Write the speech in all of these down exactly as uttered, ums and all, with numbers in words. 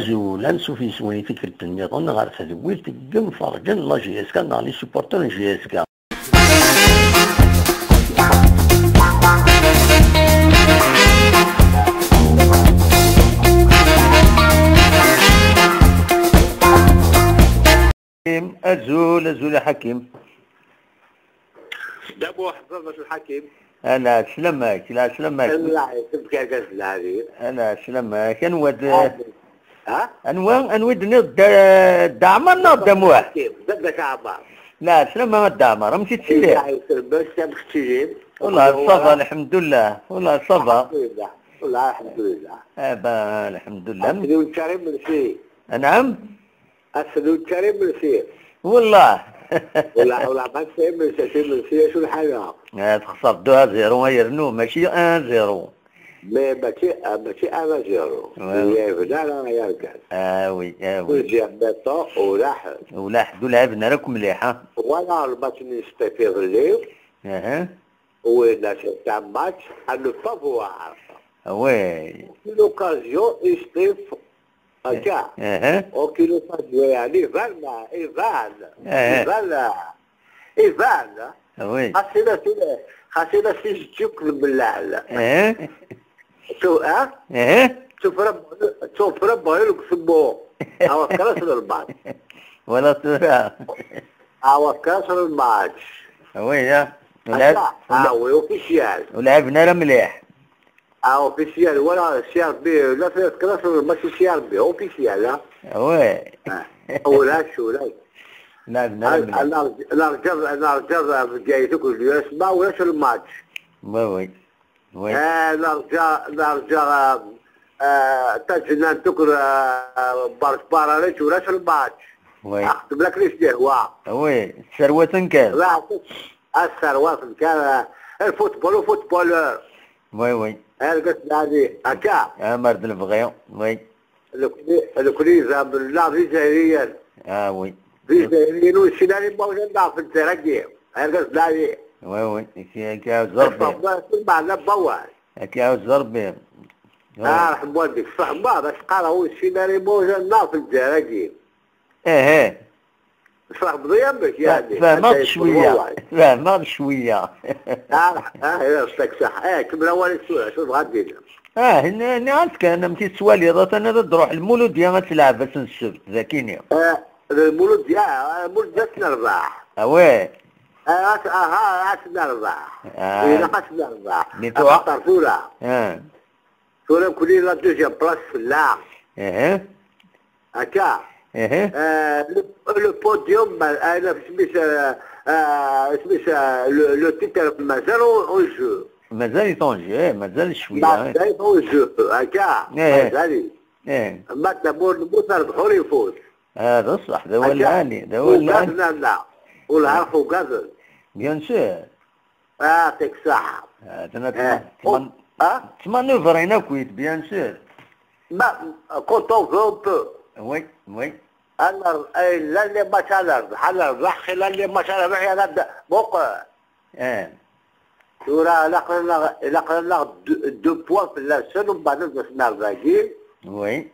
Azul, ansuf yes-wen i tikkelt nniḍen ɣer tedwilt n yimferǧen n la J S K neɣ les supporters n J S K. Azul, azul a Ḥakim. D abuḥ, baba-s lḥakim. Ala, sslam-ak, la, sslam-ak. Ala, isem-k argaz lɛali. Ala, sslam-ak. Anwa d-, ha? Anwa, anwa i d-tenniḍ, Dda, Dda Ɛmer neɣ Dda Muḥ? Dda Ɛmer. La, sslam a Dda Ɛmer, amek i tettiliḍ? Ala, isem-k, amek tettiliḍ? Wallah, ça va, lḥemdullah. Wallah, ça va. Lḥemdullah. Wallah, lḥemdullah. Ah, ben, lḥemdullah. Akken ur neččar imensi. Anɛam? Ass-n ur neččar imensi. Wellah. Wellah, wellah, ma nečča imensi, acu imensi, acu lḥala? Ah, txesreḍ deux à zéro, ay rnu, mačči un zéro. Mais mačči, ah, mačči un à zéro. Ouais. Ur yebna ara, ay argaz. Ah oui, ah oui. Deuxième mi-temps, ulaḥ. Ulaḥ, d ulaɛib n ara kem mliḥ, ha? Voilà, le match-nni n Sṭif iḍelli. Aha. Oui, c'est un match à ne pas voir. Ah ouais. L'occasion, Sṭif. Akka. Aha. Aucune occasion, يعني, iban, iban, iban, iban. Ah oui. Xas ila si, xas ila si zik lmellal. Aha. Tu, ha? Aha. Tufra, tufra bɣir deg usemmu. Awa kras n lmatch. Wala tura. Awa kras n lmatch. Ah oui, ya. Akka, ah oui, officiel. Ur lɛiben ara mliḥ. Ah, officiel, voilà, C R B, la fait classe, match C R B, officiel, hein. Ah ouais. Ah, ulac, ulac. Lɛiben ara mliḥ. Nerǧa, nerǧa Bgayet akked l'U S M A, ulac lmatch. Oui, oui. Oui. Ah, nerǧa, nerǧa, ah, ah, Taǧennant akked, ah, Barj Bararic, ulac lmatch. Oui. Axdem lakin i s-yehwa. Oui, sserwaten kan. Aserwaten kan, ah, الفوتبول وفوتبولور. Oui, oui. Argaz lɛali, akka. Amer d lebɣi, oui. Nekni, nekni d amella d Izzayriyen. Ah, oui. D Izzayriyen ur nessin ara imawen-nneɣ ɣef lǧar-agi. Argaz lɛali. Oui, oui. Akka, akka, zerbi. Lmeɛna n wawal. Akka, zerbi. Ah, rḥem waldik. Tfehmeḍ, ad s-qqareɣ ur nessin ara imawen-nneɣ ɣef lǧar-agi. Ehe. Tfehmeḍ-iyi amek, yeɛni? Fehmeɣ-d cwiya. Fehmeɣ-d cwiya. Ah, ah, yesɛek ṣṣeḥ. Eh, kemmel awal-ik tura, acu tebɣa ad d-tiniḍ? Ah, nniɣ-as kan, amek i tettwaliḍ, atan ad d-ruḥ Lmuludya ad telɛeb ass n ssebt, d akini. Eh, Lmuludya, ah, Lmuludya ad tt-nerbeḥ. Ah, ouais. Ah, ad, aha, ad tt-nerbeḥ. Ah. Ilaq ad tt-nerbeḥ. Axaṭer tura. Ah. Tura nekkni la deuxième place fell-aɣ. Ehe. Akka. Ehe. Euh, le, le podium, ma-, ah, la, isem-is, euh, euh, isem-is, euh, le, le titre mazal en, en jeu. Mazal-it en jeu, eh, mazal cwiya, eh. Mazal-it en jeu, akka. Ehe. Mazal-it. Ehe. Ma d-, ma ur nemmut ara dxul ifut. Ah, d ṣṣeḥ, d awal lɛali, d awal lɛali. Ugaden-aneɣ, ur lɛaref ugaden. Bien sûr. Ah, tek saḥa. Ah, tena, eh, tman-, ah? Ttmanuvrin akkit, bien sûr. Ma, quand on veut, on peut. Oui, oui. Alors, eh, llan les matchs à nerbeḥ, à nerbeḥ, llan les matchs à nerbeḥ, yerna d-, muqel. Eh. Tura, ilaq-aneɣ, ilaq-aneɣ deux, deux points fell-asen, umbeɛd ad d-asen ar dagi. Oui.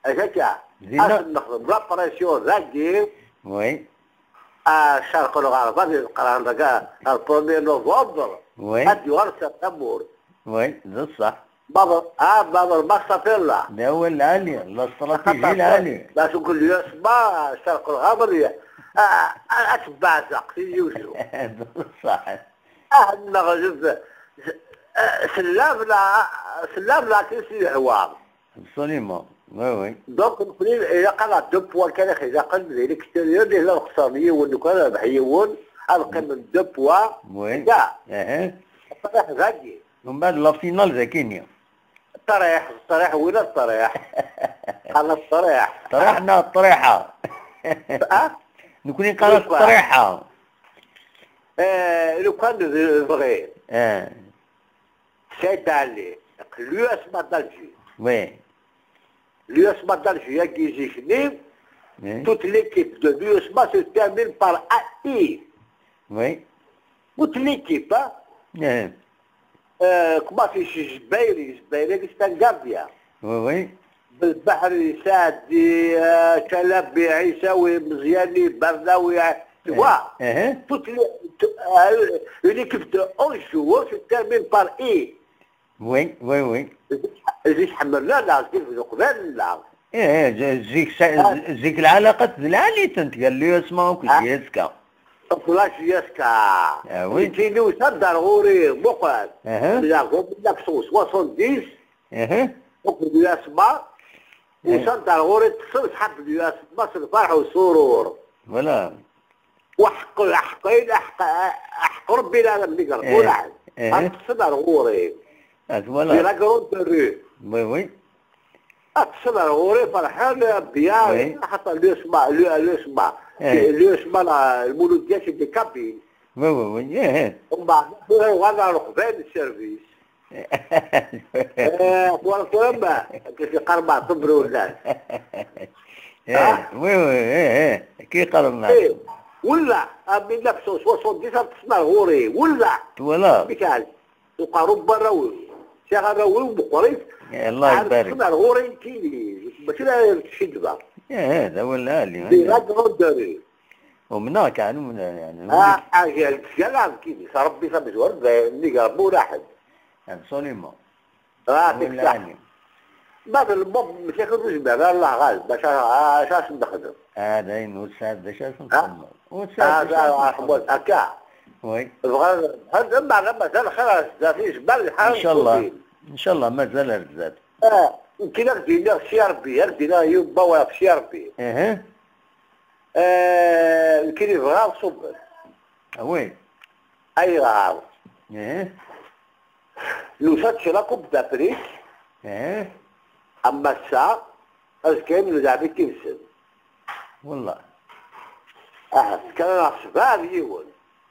Akka, ad nexdem la pression dagi. Oui. Ah, Cercle Lɣerb ad yeqran dagi, ar premier novembre. Oui. Ad yuɣal s tamurt. Oui, d ṣṣeḥ. Baber, ah, baber, ma ṣṣafir la. D awal lɛali, la stratégie lɛali. Parce que l'U S M A, Cercle Lɣerb, ah, ah, ad tebbeɛzeq, si yuzu. D ṣṣeḥ. Ah, neɣleb, ah, sellaw la, sellaw la, si lehwa. Absolument. Oui, oui. Donc, nekkni ilaq-aɣ deux points kan i ɣ-ilaqen di l'extérieur, di la nexṣer yiwen, nekkni ad nerbeḥ yiwen, ad qqimen deux points. Oui. Kkaɛ. Aha. Ṭṭriḥ dagi. Umbeɛd la finale dagi-nni. Ṭṭriḥ, ṭṭriḥ, win ad ṭṭriḥ. Qala ṭṭriḥ. Ṭṭriḥ neɣ ṭṭriḥa? Ah? Nekkni neqqar ṭṭriḥa. Eh, lukan d-, bɣi. Eh. C'est-à-dire, l'U S M A d'Alger. Oui. L'U S M A d'Alger, agi zik-nni, oui, toute l'équipe de l'U S M A se termine par A I. Oui. Toute l'équipe, hein. Oui. Euh, comment c'est, c'est Zbairi, Zbairi, c'est un gardien. Oui, oui. Belbeḥri, Saɛdi, euh, Calabi, Ɛisawi, Meẓyani, Bernawi, tu vois, toute le- tu- euh, une équipe de onze joueurs se termine par I. Oui, oui, oui. Zik ḥemmlen-aɣ, zik d uqbal-nneɣ. Ih, zik, zik lɛalaqat d lɛali-tent gar l'USMA akked JSK. Akked la JSK. Ah oui. Nekkini usan-d ar ɣur-i, muqel. Aha. Mille neuf cent soixante-dix, akked l'USMA, usan-d ar ɣur-i, ṭṭsen ṣḥab l'USMA s lferḥ u surur. Voilà. Waḥeqq, aḥeqqin, aḥeqq, aḥeqq Rebbi la nniger, ur aḥed. Ad ṭṭsen ar ɣur-i. Di la grande rue. Oui, oui. Ad ṭṭsen ar ɣur-i, ferḥen, bien, xaṭer l'USMA, l'USMA. L'USMA, la, المولودية c'est des kabyle. Oui, oui, oui. Umbeɛd, tura uɣalen ar Leqbayel, service. Eh, twalaḍ tura ma, yeqqar Meɛtub Lewlad. Eh, oui, oui, eh, eh, ki yeqqar Meɛtub. Eh, wella, a mille neuf cent soixante-dix, ad ṭṭsen ar ɣur-i, wella. Twalaḍ? Mikaɛel, uqerru n warraw-iw, sɛiɣ arraw-iw meqqrit, Allah ibarik. Ṭṭsen ar ɣur-i nekkini, mačči d cidba. Eh, eh, d awal lɛali. Di la grande rue. Umneɣ kan, umneɣ, yani, ah, ah, tga la nekkini, s Rebbi tamezwarut, d nnig Rebbi ur aḥed. Absolument. Ah, dik saḥ. Ma d lmum, msakit ur zmireɣ ara leɛɣal, bac a, a, acu ad sen-nexdem? Ah, d ayen ur tesɛiḍ d acu ad sen-txedmeḍ. Ur tesɛiḍ d acu ad sen-txedmeḍ. Akka. Oui. Bɣan, had, meɛna mazal xir ar zdat, yezmer lḥal. Ncallah. Ncallah, mazal ar zdat. Ah, nekkini ad k-d-iniɣ si Rebbi, ad k-d-iniɣ yiwen n wawal ɣef si Rebbi. Aha. Eh, nekkini bɣiɣ ad ṣubben. Ah oui. Ayɣer? Eh. Nusa-d si la Coupe d'Afrique. Eh. Am ass-a, azekka ad nleɛb-ik yid-sen. Wallah. Aha, fkan-aneɣ sebɛa d yiwen.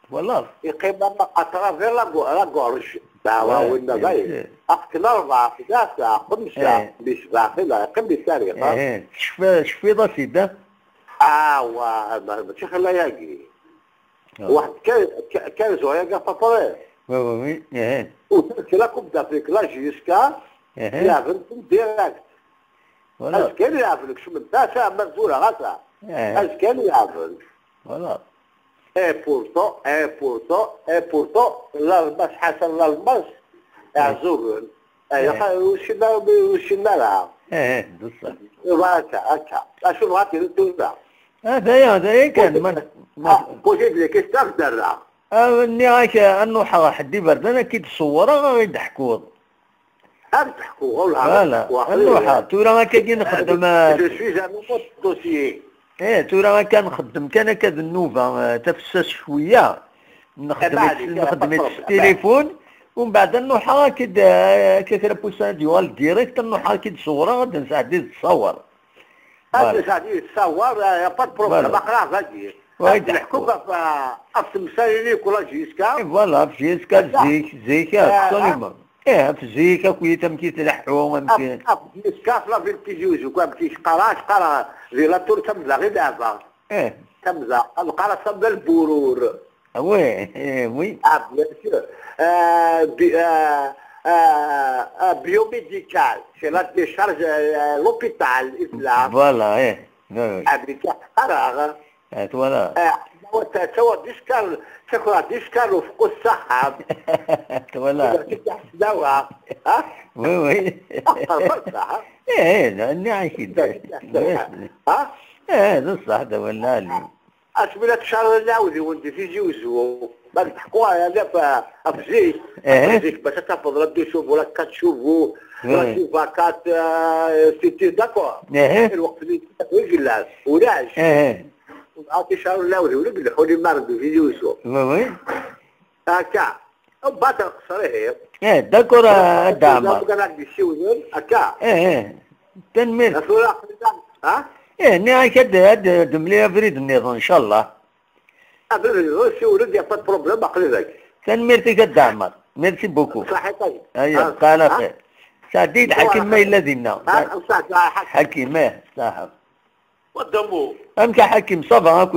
Twalaḍ? Yeqqim à travers la go-, la gorge. Dawa, winna dayen. Afken rebɛa, tlata, xemsa, mi sebɛa xilla, yeqqim di tarix, ha? Eh, tecfiḍ, tecfiḍ a sida? Awa, ma-, mačči xilla-yagi. Waḥed ka-, ka-, quinze ans-yagi à peu près. Oui, oui, oui, eh. Usan-d si la Coupe d'Afrique, la J S K, leɛben-ten direct. Voilà. Azekka leɛben, kecmen tasa, ma tura ɣasa. Eh. Azekka leɛben. Voilà. Et pourtant, et pourtant, et pourtant, Lalmas, Ḥasan Lalmas, ɛzugen. Eh, ur cin ara, ur cin ara. Eh, eh, d ṣṣeḥ. Iwa akka, akka. Acu bɣa tini tura? Ah, d aya, d aya kan, ma, ma... Ah, poser des questions, derra. Ah, nniɣ-ak, ad nruḥeɣ ḥedd iberdan, ad k-id-ṣewwreɣ, ad ɣ-id-teḥkuḍ. Ad d-ḥkuɣ, ur ɛad... Voilà, ad nruḥeɣ. Tura akkagi nxeddem, eh, je suis un homme de dossier. Eh, tura akka nxeddem kan akka d nnuba, eh, tafessast cwiya. Nxeddem-itt, nxeddem-itt s tilifun, umbeɛd ad nruḥeɣ akka d, eh, akka kra n wussan ad yuɣal direct, ad nruḥeɣ akka d-ṣewwreɣ, ad d-nesɛeddi d ṣṣawer. Ad nesɛeddi d ṣṣawer, eh, y a pas de problème, aql-aɣ dagi. Ad d-neḥku ɣef, eh, ɣef temsalin-ik ula J S K. Voilà, ɣef J S K zik, zik, absolument. Eh, ɣef zik, akkit amek i tleḥḥu, amek... Ɣef, ɣef J S K, ɣef la ville Tizi Ouzou, amek i qqareɣ, qqareɣ di la tour tamda i leɛbeɣ. Eh. Tamda, neqqar-as tamda n Lburur. Ah oui, eh, oui. Ah, bien sûr. Euh, bi-, euh, euh, euh, biomédical, c'est la décharge, euh, l'hôpital, i tella. Voilà, eh. Oui, oui. Ah, bien sûr. Alors, eh, twala. Eh, tawa, tawa diskar, tawa diskar ufeq ṣṣaḥa. Twala. Dawa, ha? Oui, oui. Ah, ça va, ça, hein? Eh, eh, nniɣ-ak-id. Ha? Eh, d ṣṣeḥ, d awal lɛali. Asmi la tcarreḍ iɛudiwen di Tizi Uzzu, ma d-teḥku ɣef, ɣef zik, ɣef zik, bac ad tafeḍ la deux chevaux, la quatre chevaux, la Suva quatre, euh, c'était d'accord. Lweqt-nni i yellan, ulac. Ad tcarreḍ iɛudiwen i ileḥḥun i Mari di Tizi Uzzu. Akka. Mbeɛd lqeṣṣer, ihi. Eh, d'accord, a Dda Ɛmer. Kan ad d-yessiwlen, akka. Eh, eh. Tanemmirt. Tura, ha? Eh, nniɣ-ak ad, ad d-mli abrid nniḍen, ncallah. Abrid nniḍen, siwel-d, y a pas de problème, aql-i dagi. Tanemmirt-ik a Dda Ɛmer. Merci beaucoup. Ṣaḥit-ak. Aya, bqa ɛla xir. Saɛdid Ḥakim ma yella dinna. Ḥakim, eh, ṣaḥa. Wa Dda Ɛmer. Amek a Ḥakim, ça va akk?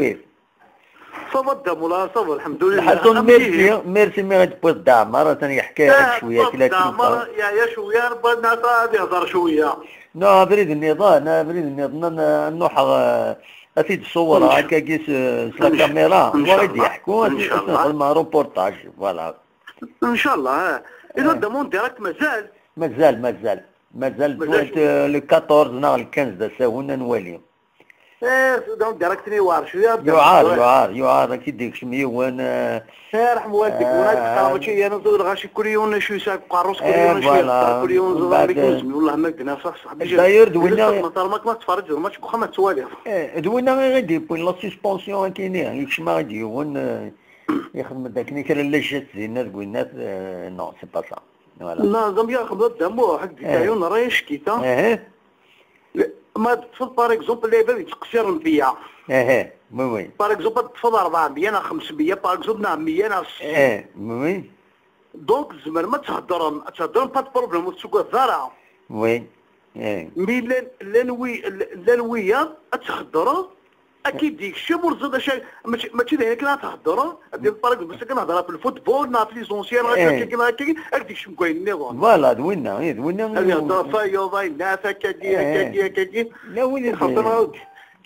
Ça va Dda Ɛmer, ça va, lḥemdulillah. Lḥaṣun, merci, merci mi ɣ-d-tewwiḍ Dda Ɛmer, atan yeḥka-ak cwiya kra. Dda Ɛmer yeɛya cwiya, rebba nnas ad ihder cwiya. Non, abrid nniḍen, abrid nniḍen, ad n-, ad nruḥeɣ, eh, ad t-id-ṣewwreɣ akkagi s, s la caméra. Wa i d-yeḥku, ad s-, ad s-nxedmeɣ reportage, voilà. Inchallah, eh. Et la demande directe mazal? Mazal, mazal. Mazal, mazal, euh, le quatorze neɣ le quinze d asawen, ad nwali. Eh, donc direct-nni yewɛer cwiya. Yuɛer, yuɛer, yuɛer, ad k-id-yekcem yiwen, eh, eh, mačči yan, ẓer lɣaci kul yiwen acu yesɛa deg uqerru-s, kul yiwen acu yextar, kul yiwen ẓer amek yezmi, wallah ma gneɣ sax, saḥbi. D'ailleurs, d winna, ma tferrǧeḍ, mačči deg uxxam ad twaliḍ. Eh, d winna i d-yewwin la suspension akini, yekcem-aɣ-d yiwen, eh, ixdem-d akken kra n lejjat dinna deg winnat, eh, non, c'est pas ça. Voilà. Non, donc, ya xedmeḍ d amuḥ, hak di tayun, rayec, kita. Eh. Ma teṭṭfeḍ, par exemple, lɛibad yettqeṣṣiren beyya. Eh, oui, oui. Par exemple, ad teṭṭfeḍ rebɛemya neɣ xemsemya, par exemple, neɣ meyya neɣ settin. Eh, oui, oui. Donc, tzemrem ad theddrem, ad theddrem, pas de problème, ur tettagadeḍ ara. Oui. Eh. Mi llan, llan wi-, llan wiyaḍ, ad theddreḍ, ad k-id-yekcem, ur teẓriḍ acu, mačči, mačči d ayen akken ad theddreḍ, ad d-, par exemple, akken hedreɣ ɣef lfutbol, neɣ ɣef les anciens, neɣ akka, eh, akka, neɣ akka, ad k-d-yekcem deg wayen nniḍen. Voilà, d winna, eh, d winna. Ad ihedder ɣef wayeḍ, ayen, akkagi, eh, akkagi, akkagi. La win i xaṭer, d-,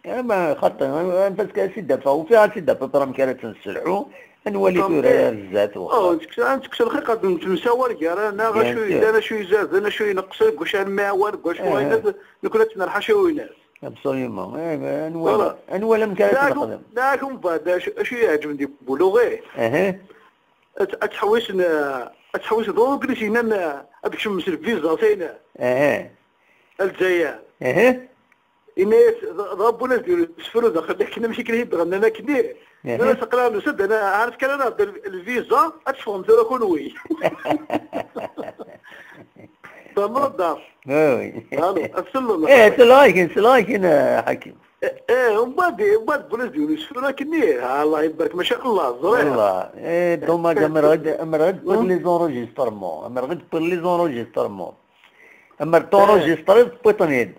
ama xaṭer, eh, parce que ad s-id-afeɣ, ufiɣ ad s-id-afeɣ tura amek ara tt-nesselḥu, ad nwali tura ar zdat, oh, wexxer. Nettekkes, ad nettekkes lxiq, ad nettemsawal gar-aneɣ, bien sûr, acu yellan, acu izerden, acu ineqqsen, deg wacu ara nemɛawan, deg wacu, eh, ayen, nekkni ad tt-nerḥa acu winas. Absolument. Eh, ben, ad nwali, voilà, ad nwali amek ara tt-nexdem. Nniɣ-ak umbeɛd, acu, acu i iɛeǧben di Buluɣi? Aha. Ad, ad tḥewwisen, eh, ad tḥewwisen d ugris yennan, eh, ad kecmen s lviza, s ayen. Aha. A Lezzayer. Aha. Yenna-yas, d, d Ṛebbi ad d-yesfru daxel, akken amek akken i d-ɣennan akkenni. Aha. Nnan-as, aql-aɣ nusa-d, ana, ɛaref kan ad naɣ-d l-, lviza, ad teffɣem tura kunwi. Tfehmeḍ, a Dda? Oui, oui. Alo, ad selleḍ, eh, selleɣ-ak-in, selleɣ-ak-in, eh, Ḥakim. Eh, eh, umbeɛd, umbeɛd Bulaz d Yunus, tura akkenni, ah, Allah ibarek, maca Allah, ẓriɣ. Allah, eh, dommage, amer ɣid, amer ɣid wwiḍ les enregistrements, amer ɣid wwiḍ les enregistrements. Amer t'enregistriḍ, tewwiḍ-ten-id.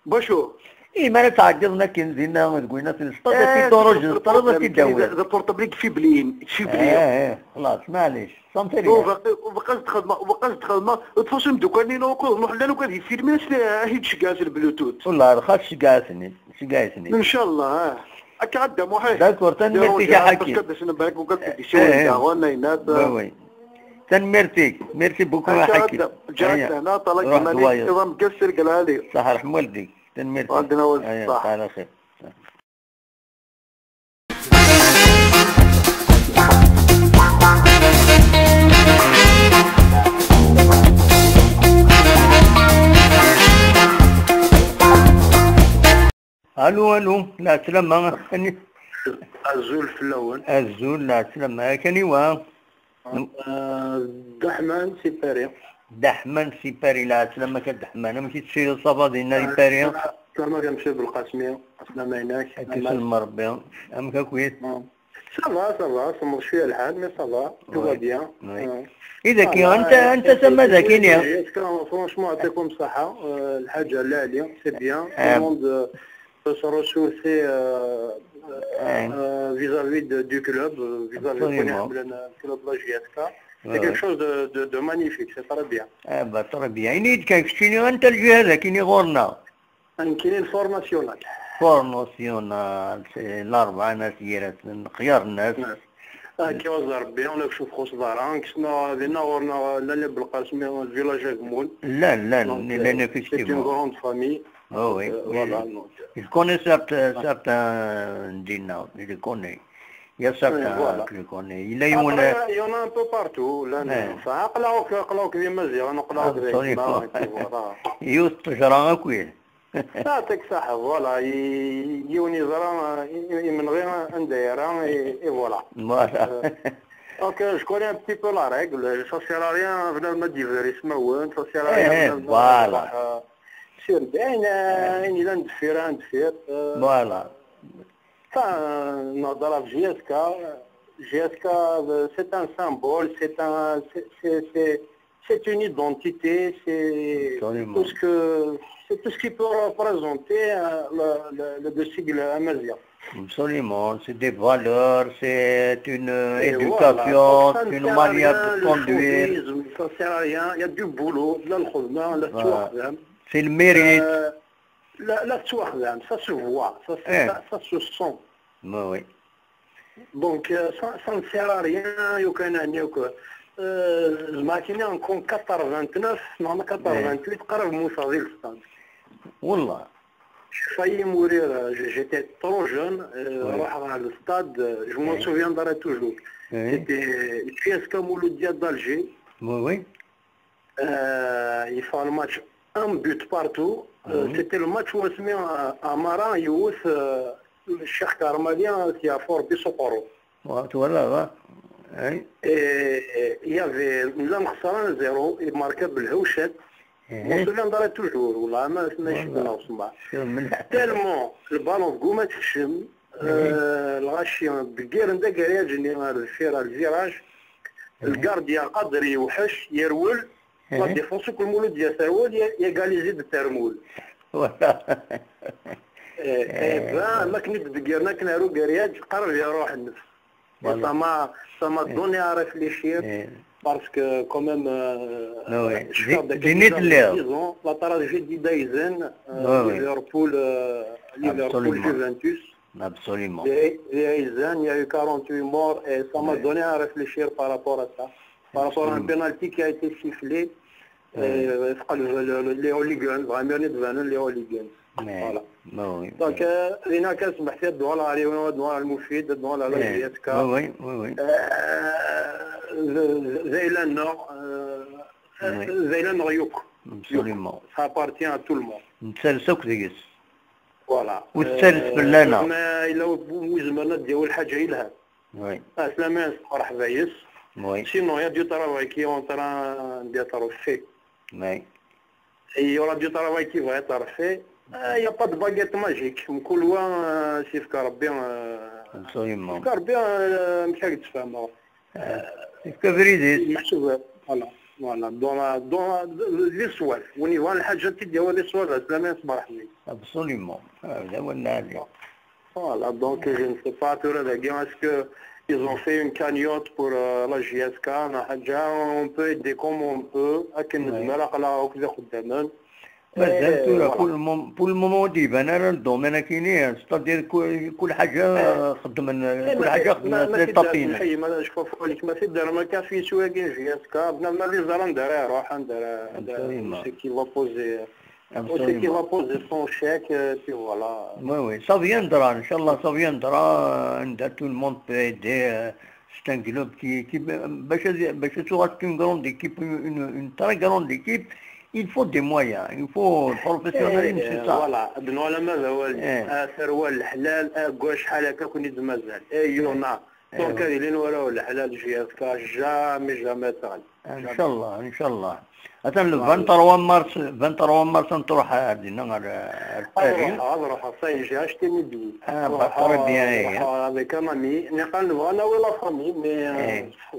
Bacu? Eh, mi ara tɛeddiḍ akken dinna deg win ad t-nesṭad, ad t-id-enregistriḍ, ad t-id-tawiḍ. D aportabli i ifibliyen, ifibliyen. Eh, eh, xlaṣ, maɛlic. Santé. Ur baqi, ur baqi ad xedmeɣ, ur baqi ad xedmeɣ. De toute façon, imdukal-nni n uqud, ruḥen llan ugar yifilmen, ad t-id-ceggɛen s le Bluetooth. Wallah, rxas, ceggɛet-ten-id, ceggɛet-ten-id. Inchallah, ah. Akka ad d-amuḥ, eh. D'accord, tanemmirt-ik a Ḥakim. Parce que ad d-asen barek, ugar ad d-isiwel daɣen, ayennat. Oui, oui. Tanemmirt-ik. Merci beaucoup a Ḥakim. Ǧǧiɣ-ak lehna, ṭṭalak iman-ik, iḍ ameggaz, tirga lɛali. Ṣaḥ, rḥem walidek. Tanemmirt-ik. Aya, ṣaḥ ɛla xir. Alo, alo, lɛeslama. Azul fell-awen. Azul, lɛeslama. Akaniwa? Ah, Dda Ḥman si Paris. Dda Ḥman si Paris, lɛeslama-k a Dda Ḥman. Amek i tettiliḍ, ça va dinna di Paris? Aslama-k a Monsieur Belqasmi, aslama-inek. Ad k-isellem Rebbi. Amek akkit? Ça va, ça va, semmeḍ cwiya lḥal, mais ça va, tout va bien. Oui. I dagi, anta, anta tama dagini? Franchement, yeɛṭikum ṣṣeḥḥa, euh, lḥaǧa lɛali, c'est bien. Tout le monde, euh, peut se ressourcer, euh, euh, vis-à-vis de, du club, euh, vis-à-vis, absolument, du club la J S K. C'est quelque chose de, de, de magnifique, c'est très bien. Ah, bah, très bien. Ini-d kan keččini, anta lǧiha dagini ɣur-neɣ? Nekkini le Front National. Front National, c'est l'Arbaɛa n At Yiraten, xyar-nnes. Akka, ẓer Rebbi, ur la cufeɣ ur ṣḍareɣ. Kksen dinna ɣur-neɣ, llan les Belqasmi, le village Agmun. Llan, llan, llan, effectivement. C'est une grande famille. Oh, oui, euh, oui, voilà, donc. Je connais certains, certains dinna, je les connais. Il y a certains que je connais. Il y a, après, il y en a un peu partout. Llan, enfin, aql-aɣ akk, aql-aɣ akk d Imaziɣen, aql-aɣ akk d aytma, et puis voilà. Yiwet n ttejra akk. Yeɛṭik ṣṣeḥḥa, voilà, i-, yiwen yeẓra, i-, i-, imenɣi anda yerra, et, et voilà. Voilà. Euh, donc, euh, je connais un petit peu la règle, ça sert à rien, bnadem ad d-yebder ismawen, ça sert à rien, eh, bnadem ad, voilà, iruḥ, euh, sird, ayen, euh, ayen yellan deffir, ayen deffir, euh, voilà. Enfin, euh, nehder ɣef J S K, J S K, euh, c'est un symbole, c'est un, c'est, c'est, c'est, c'est une identité, c'est tout ce que, c'est tout ce qui peut représenter, euh, le, le, le, le sigle amazigh. Absolument, c'est des valeurs, c'est une, euh, éducation, c'est une manière de conduire. Et voilà, ça ne sert à rien, le fauvisme, ça sert à rien. Il y a du boulot, la lxedma, la tettwaxdam. C'est le mérite. Euh, la, la tettwaxdam, ça se voit, ça, se- Eh. ça, ça se sent. Oui, oui. Donc, euh, ça, ça ne sert à rien, يوكان هناك. Euh, زعما كاين كون quatre-vingt-neuf، non, quatre-vingt-huit، قرب موسى غير الستاد. والله. J'ai failli mourir, euh, j- j'étais trop jeune, euh, Oui. نروح على الستاد, euh, je m'en Oui. souviendrai toujours. Oui. C'était J S K Mouloudia d'Alger. Oui, oui. Euh, il fait un match, un but partout. Euh, Mhm. C'était le match où اسمي عمارة يوث, euh, الشيخ كرمالي, hein, qui a fort بسقرو. Ouais, tu vois là, là. Hein? Et il y avait, نلعب خسران un zéro, il marque بالهوشات. Mhm. Je m'en souviendrai toujours, والله ما ما Voilà. يشبنا وصباح. شوف من Tellement le ballon في قومة تكشم, Mhm. euh, الغاشي دقير ندا كارياج اللي غير الفيرا الفيراج. Mhm. الكارديا قادر يوحش يرول. La Mhm. défense كل مولود يا سرول يا يا قال يزيد الترمول. Voilà. Eh, eh ben, ما كنت دقيرنا كنا رو كارياج قرب يروح النفس. Voilà. Ça m'a, ça m'a Eh. donné à réfléchir, Eh. Parce que quand même, euh, Ah ouais. je suis J'ai- avec j'ai déjà net l'air. dix ans, la tragédie d'Aisen, euh, Ah ouais. Liverpool, euh, Liverpool, Absolument. Juventus. Absolument. Les, les Aisen, il y a eu quarante-huit morts et ça m'a Ouais. donné à réfléchir par rapport à ça. Par rapport à un Absolument. Penalty qui a été sifflé, Ouais. euh, les hooligans, vraiment, les hooligans. Ouais. Voilà. Bah oui. Donc, euh, لينا كنسمح فيها الدعاء العليوي والدعاء المفيد، الدعاء على Ouais. J S K. Oui, oui, oui, oui. Euh, زايلان نوع, euh, Oui. زايلان نوع يوك. Absolument. Ça appartient à tout le monde. نتسالس أكو ديس. Voilà. وتسالس Euh, فلانا. ما إلا وزمرنا ديال حاجة إلها. Oui. Ah, c'est la mince, مرحبا يس. Oui. Sinon, il y a du travail qui est en train d'être fait. Oui. Et il y aura du travail qui va être fait. Euh, Il n'y a pas de baguette magique. مكل وا, euh, c'est في ربي, euh, Absolument. في ربي, euh, مش هاك تفهم. C'est que vérité. محسوب, voilà. Voilà. Dans la, dans la, les soirs. On y va, الحاجة تدي هو les soirs, c'est la mince, مرحبا. Absolument. هذا هو النادي. Voilà, donc je ne sais pas, tura dagi, est-ce que ils ont fait une cagnotte pour, euh, la J S K, ولا حاجة, on peut aider comme on peut, akken nezmer, aql-aɣ akk d ixeddamen. مازال Et tura, voilà. Pour le mom-, pour le moment, ur d-iban ara le domaine akini, c'est-à-dire كل, كل حاجة خدمن, كل حاجة خدمن, c'est tapis. ما, ما في دار ما شوف لك, ما في دار ما كان في سواقين J S K, بنادم ما اللي زران دار يروح, دار, دار, Absolument. C'est qui va poser. Aussi qui va poser son chèque, euh, puis voilà. Oui, oui, ça viendra, إن شاء الله, ça viendra, euh, tout le monde peut aider, euh, c'est un club qui, qui, باش, باش تغطي une grande équipe, une, une très grande équipe, il faut des moyens, il faut le professionnalisme, c'est ça. Voilà, بنو على ماذا هو, آه، ثروة الحلال, آه، كواش شحال هكا كون يد مازال. إيه, يونا. Donc, هذه اللي نورا ولا حلال J S K, jamais, jamais تغلب. إن شاء الله, إن شاء الله. Attends, le vingt-trois mars, vingt-trois mars, نروح عندنا على, على Paris. نروح, نروح, ça y est, j'ai acheté mes billets. Ah, bah, très bien, نروح, نروح avec un ami. نقال نبغى أنا ولا famille, mais, euh,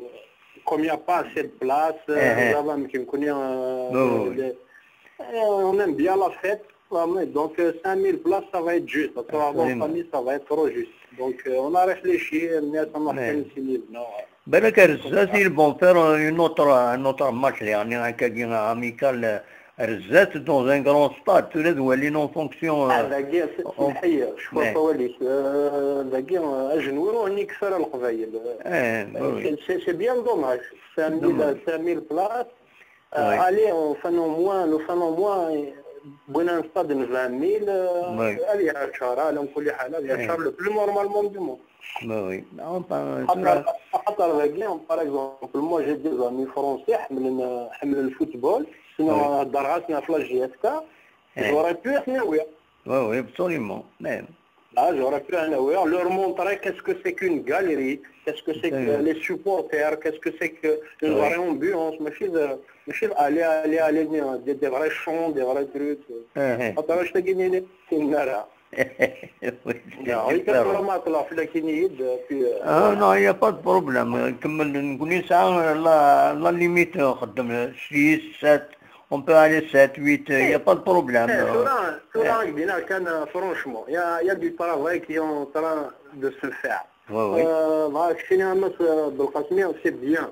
comme il y a pas assez de place, euh, زعما يمكن كون, euh, on aime bien la fête. Donc, euh, cinq mille places, ça va être juste. Pour la famille, ça va être trop juste. Donc, euh, on a réfléchi, mais ça m'a fait une. بالك الرزاز, ils vont faire une autre, un autre match, يعني, هكاكي amical, الرزاز dans un grand stade, tura d walin en fonction, euh, هذاكي, اسمح لي, شكون طواليك, euh, هذاكي, euh, أجنور وهني كثر القبايل. C'est, c'est, c'est bien dommage. Cinq mille, cinq mille places. Euh, aller, enfin, au moins, enfin, au moins, euh, بغينا نصطاد vingt mille, euh, هذه عشرة, على كل حال, هذه عشرة, le plus normalement du monde. Oui, oui. خاطر, خاطر, par exemple, moi, j'ai des amis français, حملن, حملن الفوتبول, sinon, هضر غا سنا في la J S K, j'aurais pu être ناوي. Oui, oui, absolument. Même. Là, j'aurais pu aller leur montrer qu'est-ce que c'est qu'une galerie, qu'est-ce que c'est que les supporters, qu'est-ce que c'est que une vraie ambiance, ماشي, ماشي aller, aller, aller, des, des vrais chants, des vrais trucs. خاطر واش تلقيني لي؟ سينارا. Oui, c'est différent. ما طلع في la كينيد, puis, euh, Ah, non, il y a pas de problème. نكمل, نكون يسعى la, la limite, نخدم six, sept, on peut aller sept, huit, il y a pas de problème. ثورة, ثورة كبيرة كان, franchement. Il y a, il y a du travail qui est en train de se faire. Oui, oui. Euh, voilà, الشينما, euh, بالقاسمية, c'est bien.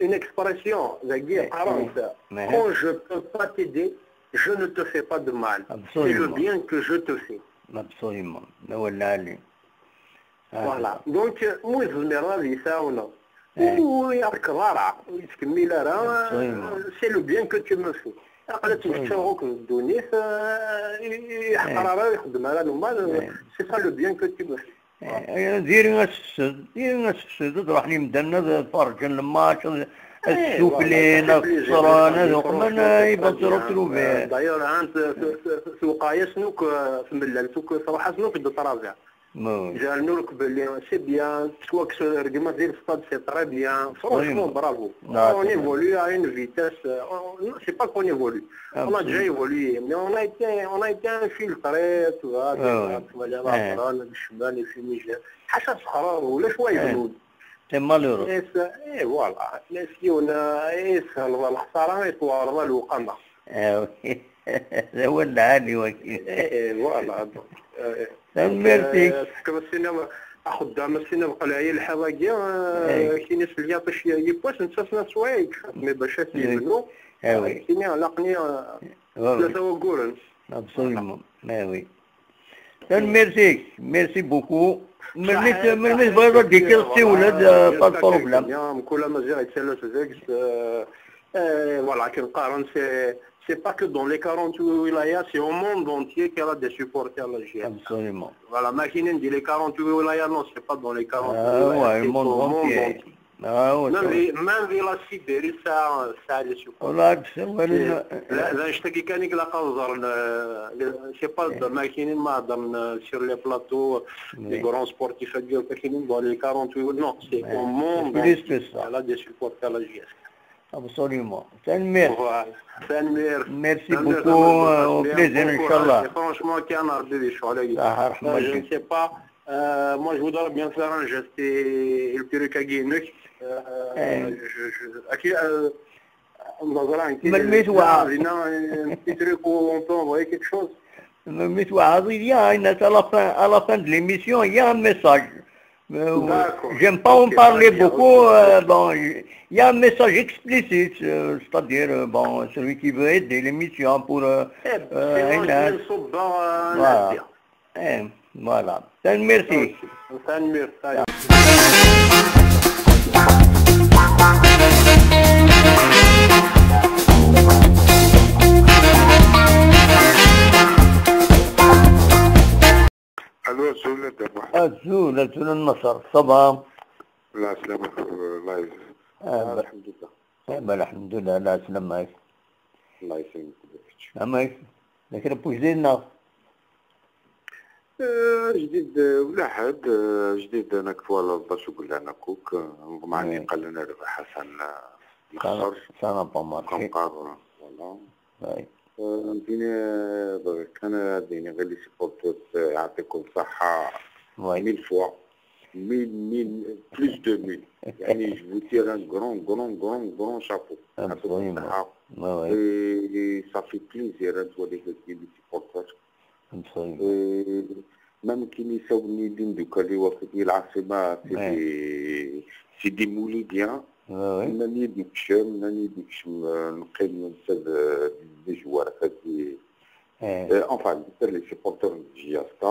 une expression dagi qqaren-tt: quand je peux pas t'aider, je ne te fais pas de mal, c'est le bien que je te fais. Absolument. D awal lɛali. Voilà. Donc, mu tzemreḍ ad yi-tɛawneḍ, ur yi-rekkeḍ ara, ur yettkemmil ara, c'est le bien que tu me fais. Aql-ak tmeččaḍ akk d ddunit, ur iḥeqqer ara, ur ixeddem ara lmal, c'est ça le bien que tu me fais. Diri asefsed, diri asefsed, ad ruḥen yimdanen ad ferrǧen lmatch, ad ssuflen, ad qeṣṣren, ad uqmen, ils vont se retrouver. D'ailleurs, tewqeɛ-asen akk tmellalt, akk truḥ-asen akk d ṭṭrabiɛ. Ǧeɛlen ur qbel, c'est bien, tettwakkes rregmat di lestad, c'est très bien. Franchement, bravo. On évolue à une vitesse, euh, on- non, c'est pas qu'on évolue. On a déjà évolué, mais on a été, on a été infiltré, tu vois, tu vois, les Afghans, les Chinois, les Tunisiens. Ḥaca ssexrar, ulac wayeḍ. C'est malheureux. Et ça, et voilà. Nnas yiwen, eh, yeshel lexsara, yettwaɛreḍ lewqama. D awal lɛali waki. Eh, voilà, donc, euh, tanemmirt-ik. Tefkiḍ-as sin axeddam, sin lqelɛi lḥiḍ-agi, kini s lyaṭic yiwwas, netta snat swayeɛ yekfa, mais bac ad t-yebnu, kini laqni tlata wagguren. Absolument. Ah oui. Tanemmirt-ik. Merci beaucoup. Melmi t- melmi tebɣiḍ ad d-tekkiḍ, siwel-d, euh, pas de problème. Mkul amaziɣ yettalas deg-s, euh, euh, voilà, akken qqaren, c'est, c'est pas que dans les quarante-huit wilayas, c'est au monde entier qu'il y a des supporters algériens. Absolument. Voilà, ma kinin di les quarante-huit wilayas, non, c'est pas dans les quarante-huit wilayas, c'est au monde entier. Même di, même di la Sibérie, ça, ça a des supporters. D anect-agi kan i ilaq ad ẓren, euh, le- c'est pas ma kinin ma ddren, euh, sur les plateaux, les grands sportifs, dans les quarante-huit, non, c'est au monde entier. Elle a des supporters à la J S K. Absolument. Tanemmirt. Voilà. Tanemmirt. Merci beaucoup, euh, au plaisir, inchallah. Franchement, kan Rebbi di ccɣel-agi. Je ne sais pas. Euh, moi, je voudrais bien faire un geste et, et le truc à Guinée. Euh, je, je, à qui, euh, on va voir un petit, melmi tewɛer? Un petit truc où on peut envoyer quelque chose. Melmi tewɛer, il y a une, à la fin, à la fin de l'émission, il y a un message. Euh, j'aime pas en parler beaucoup, euh, bon, il y a un message explicite, euh, c'est-à-dire, euh, bon, celui qui veut aider l'émission pour, euh, euh, sinon, je vais le sauver, euh, voilà. Eh, voilà. Tanemmirt-ik. Tanemmirt. Alo, azul a Dda Muḥ. Azul, azul a Nnaṣer, ça va? Lɛeslama, Allah yezz. Ah, lḥemdulillah. Eh, lḥemdulillah, lɛeslama-k. Allah yesselmek-d kečč. Amek? D kra n wejdid neɣ? Eh, ajdid, eh, ula ḥedd, eh, ajdid nekk twalaḍ d acu yellan akk, eh, neḍmeɛ yeqqalen rrbeḥ Ḥasan, eh, Nṣer. Ça n'a pas marché. Comme qqar, voilà. Eh, nekkini, eh, bɣiɣ kan ad iniɣ i les supporters, eh, yeɛṭikum ṣṣeḥḥa mille fois. Mille, mille, plus de mille. يعني, je vous tire un grand, grand, grand, grand chapeau. Absolument. Et ça fait plaisir, hein, de voir les, les supporters. Même كي يساوني دين دوكا اللي واخد العاصمة، c'est des, c'est des Mouloudiens. Même يديك شم، même يديك شم، نقيم نسال des joueurs هادي. Enfin, les supporters de J S K.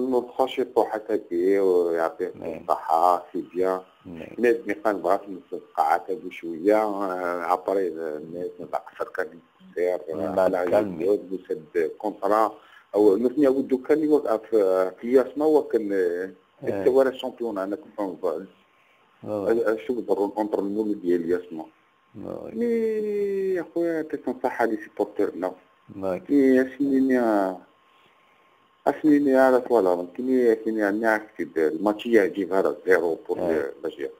نوض خاشي طوحة هادي، ويعطيك الصحة، c'est bien. الناس اللي كان بغات نص القاعات هادو شوية، après الناس نقصر كان يصير على يوسف وسد كونترا. أو نثني أود كان يوقف في الياسما، وكان التوارى الشامبيون، أنا كنت نظن. شوف ضرو entre المولود ديال الياسما. Mais يا خويا، يعطيكم الصحة les supporters، non. Mais اسميني، اسميني على فوالا، كيني، كيني عندنا عكس الماتش يعجبها راه zéro pour la J S K.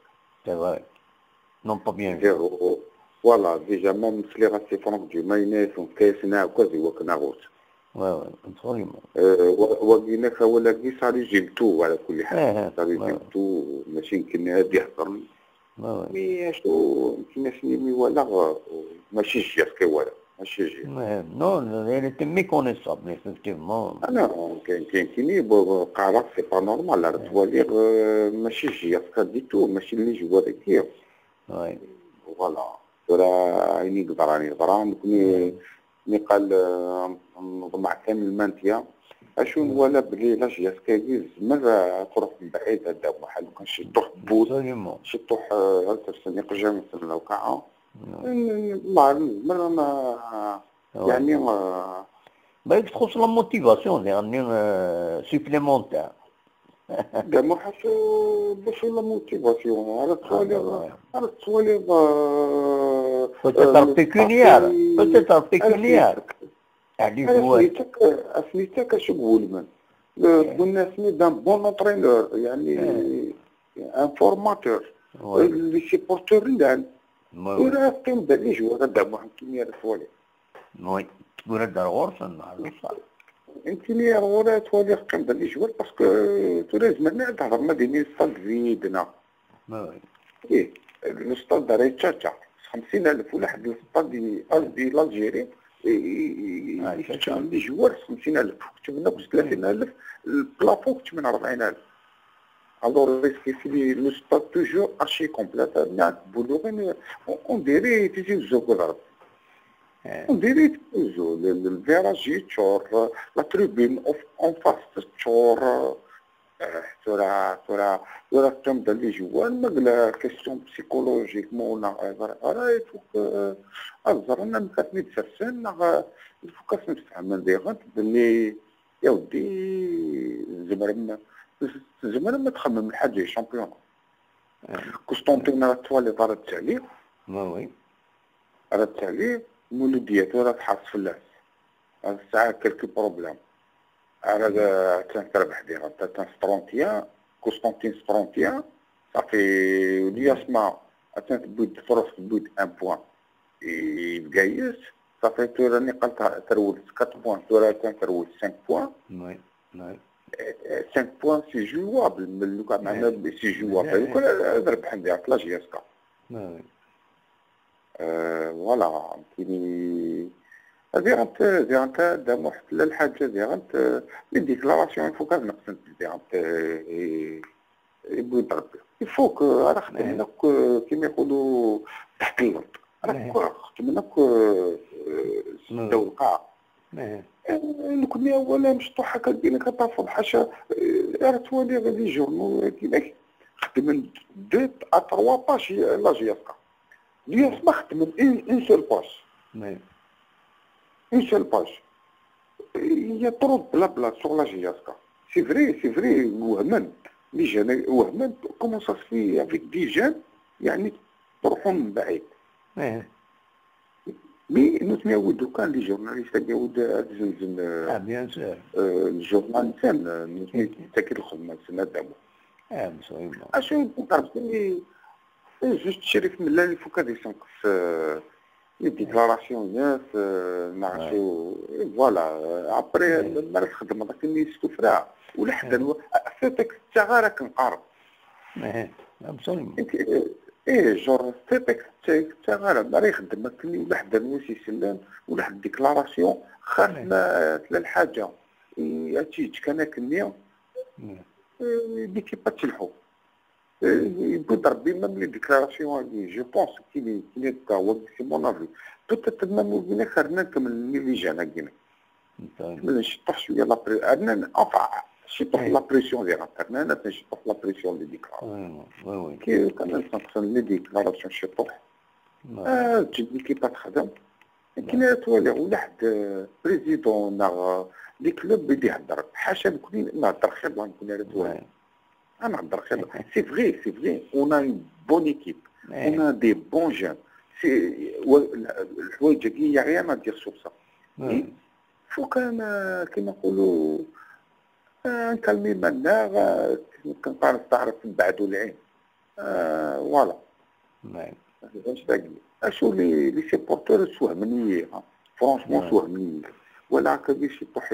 C'est vrai. Non, pas bien. Zéro. Voilà, déjà, même si les races francs du Maine sont caissés, كوزي وكنا غوت. Ouais, ouais, absolument. وقينا كاولا كي ça résume tout على كل حال. Ça résume tout، ماشي يمكن هادي يحضر. Mais شو يمكن شنو مي ولا ماشي J S K ولا ماشي J S K. Non, elle était méconnaissable, effectivement. أنا كاين، كاين كيني قارك c'est pas normal، راه توالي ماشي J S K du tout، ماشي les joueurs كيف. Voilà. ترى عيني قدراني قدران كوني. مي قال، آه، نظمع كامل مانتيا. اشو ولا بلي la J S K زمر، آه، تروح من بعيد هذا واحد، لو كان شي طوح بوت، شي طوح، آه، ترسم يقجم مثلا لو كاع. الله زمر ما، يعني، آه، بالك تخص la motivation، يعني، آه، supplémentaire. كاع ما حاسو باش la motivation، على التصواليغ، على التصواليغ، آه، peut-être pécuniaire، peut-être pécuniaire. عليك هو. سميتك، سميتك اش يقول من؟ قلنا سميت d'un bon entraîneur، يعني، un formateur. Les supporters لان. ولا كان بالي جوار هذا محمد كيميا التصواليغ. Oui. تقول هاد الغرفة مع الوسط. انت لي غورا توالي قيم ديال لي جوار، باسكو تو لازم هنا تهضر ما بين الستاد زيدنا. Oui. ايه، الستاد راه يتشاتا خمسين ألف ولا حد الستاد دي، قصدي l'Algérie، يتشاتا لي جوار خمسين ألف، كتبنا ب ثلاثين ألف، البلافون كتبنا أربعين ألف. Alors, c'est le stade toujours archi complet. On dirait que c'est le, le, le virage, la tribune en face, تورا، تورا، تورا، تم ديال لي جوان، ما قال question psychologique، ما ولا غير، راه il faut que، آه، الزرنا مكاتني تسرسن، آه، il faut que نفهم من دي غنت، بلي يا ودي، زمرم، زمرم تخمم الحاجة شامبيون. قسطنطين راه توالي راه تسالي. Oui, oui. راه تسالي، مولودية راه تحرس فلاس. هاد الساعة كالكو بروبليم. راه كان تربح ديغا، حتى كان سترونتيان، قسطنطين سترونتيان، صافي، ولي اسما، حتى تبويد، فرص تبويد ان بوان. يبقى يس، صافي، تو راني قلت ترويد كات بوان، تو راه كان ترويد سانك بوان. Oui, oui. سانك بوان سي جوابل، من لو كان معنا سي جوابل. كان ربح ندير لا جي اس كا. Oui. آه، فوالا، فهمتيني. هذه غنت-، هذه غنت-، دا محفلة الحاجة، هذه غنت-، لي ديكلاراسيون، يفو كان نقصد، هذه غنت-، إيه، يبغي يضرب. يفوك، راه خدمنا ك-، كيما يقولوا تحت الأرض. راه ك-، خدمنا ك-، آه، سداو القاعة. آه، لو كنا ولا مشطوحة كدينا كترفض حاشا، آه، راه توالي غادي جورنو، هادي لك. خدمن دو ا تروا باج لا جي اس كا. اليوم ما خدمن اون، اون سول باج. اون سول باج. Il y a trop de blabla sur la J S K. C'est vrai, c'est vrai, وهمنت. Mais je ne وهمنت comment ça se fait avec des jeunes، يعني، تروحوا من بعيد. Mais نتمنى دوكا لي جورناليست يعاود زمزم، آه، bien sûr. آه، الجورنال نتاعنا، نتمنى تاكل الخدمة نتاعنا دابا. اه، مصيبة. اشو نقدر نقول؟ جوست شريف ملال يفوك هذه سنقص، آه، لي ديكلاراسيون ناس، آه، نعرفو، فوالا، آه، ابري، ما الخدمة داك اللي يستفرع. Wala ḥedd n-, s texte ttaɣ ara k-nqareb. Ehe, absolument. Ih, genre, s texte ttaɣ ara, ma ara ixeddem akken, wala ḥedd n-, wis isellen, wala ḥedd déclaration, xas ma tella lḥaǧa, i, ad tt-yeǧǧ kan akkenni, eh, l'équipe ad telḥu. Eh, yewwi-d Rebbi même les déclarations-agi, je pense qu'il est, qu'il est, c'est mon avis. Peut-être même win akk rnan kemmlen les jeunes-agi. Kemmlen ciṭuḥ cwiya la pré-, rnan, enfin, ciṭuḥ la pression diɣen, rnan aten ciṭuḥ la pression des déclarations. Oui, oui, oui. Ki, quand même, ça concerne les déclarations ciṭuḥ. Ah, ǧǧet l'équipe ad texdem. Akken ara twaliɣ, ula ḥedd, euh, président neɣ, euh, les clubs i d-ihedder. Ḥaca nekni nehedder xir la nekni ara twaliɣ. Ad nehedder xir. C'est vrai, c'est vrai. On a une bonne équipe. On a des bons jeunes. C'est, wa-, lḥwayeǧ-agi, il y a rien à dire sur ça. Mais faut quand même, euh, كيما نقولوا, euh, نكالمي iman-nneɣ, euh, كنقارن نستعرف نبعدوا العين. Euh, voilà. Acu les, les supporters swehmni-yi, hein. Franchement, swehmni-yi. Wala akka di ciṭuḥ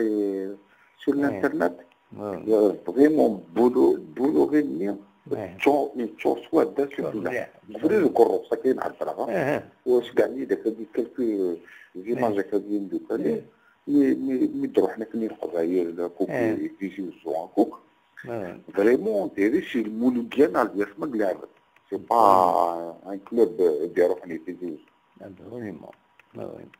sur l'internet. Vraiment, Bolloré-nni, yeččur, yeččur swadda s ufella. Qbel deg ukerrus, akka i nɛedder, ha? Wa seg ɛni d akka di quelques images akka di ndukali. Mi, mi, mi d-ruḥen akken i Leqbayel, akk i Tizi Uzzu, akk. Vraiment, on dirait c'est Lmuludya neɣ Lbir ma ilɛeb. C'est pas un club, euh, i d-iruḥen i Tizi Uzzu. Absolument.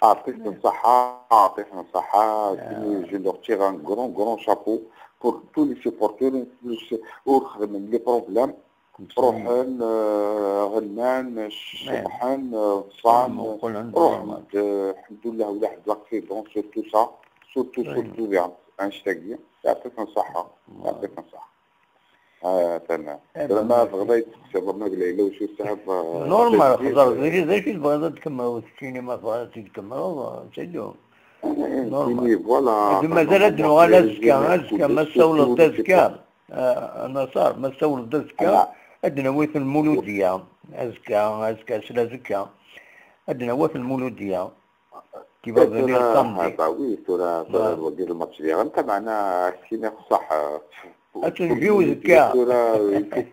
Ɛṭifen ṣṣeḥḥa, ɛṭifen ṣṣeḥḥa. Je leur tire un grand, grand chapeau pour tous les supporters, ur xedmen les problèmes. Ruḥen, euh, ɣennan, ceḍḥen, euh, ḍsan, ruḥen-d, euh, الحمد لله, wala ḥedd l'accident, surtout ça, surtout, surtout, diɣen, annect-agi, yeɛṭi-ten ṣṣeḥḥa, yeɛṭi-ten ṣṣeḥḥa. Ah, tamam. Tura ma tebɣiḍ ad yi-d-tekkseḍ, ma yella wacu tesɛiḍ, euh, normal, xẓer, d acu, d acu i tebɣiḍ ad tkemmleḍ, keččini ma tebɣiḍ ad tt-id-tkemmleḍ, c'est tout. Normal. Mazal ad d-nuɣal azekka, azekka, ma tsawleḍ-d azekka. Ah, a Naṣer, ma tsawleḍ-d azekka, ad d-nawi Lmuludya. Azekka, azekka, s lazekka. Ad d-nawi Lmuludya. Qui va venir samedi. Ah, bah oui, tura, tura, wagi lmatch diɣen, meɛna, ad k-iniɣ ṣṣeḥ, euh, ad tenǧiw azekka. Tura, il faut,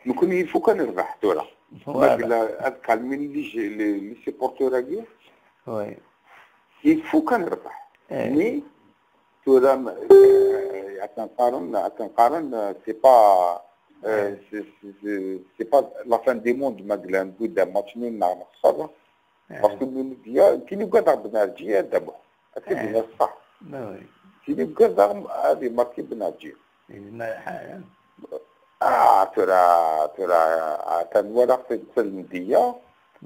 nekkni, il faut kan nerbeḥ tura. Voilà. Ma yella ad kalmin les, les, les supporters-agi. Oui. Il faut kan nerbeḥ. Mais, tura, euh, akken qqaren, akken qqaren, euh, c'est pas, euh, c'est, c'est, c'est, c'est pas la fin du monde, ma yella newwi-d match nul neɣ nexṣer. Parce que Lmuludya, kien ugadeɣ Benaɛǧi ad d-amuḥ. Akka d-yenna ṣṣeḥ. Kien ugadeɣ ad imarki Benaɛǧi. Ah, tura, tura, atan walaɣ-t-id s Lmuludya.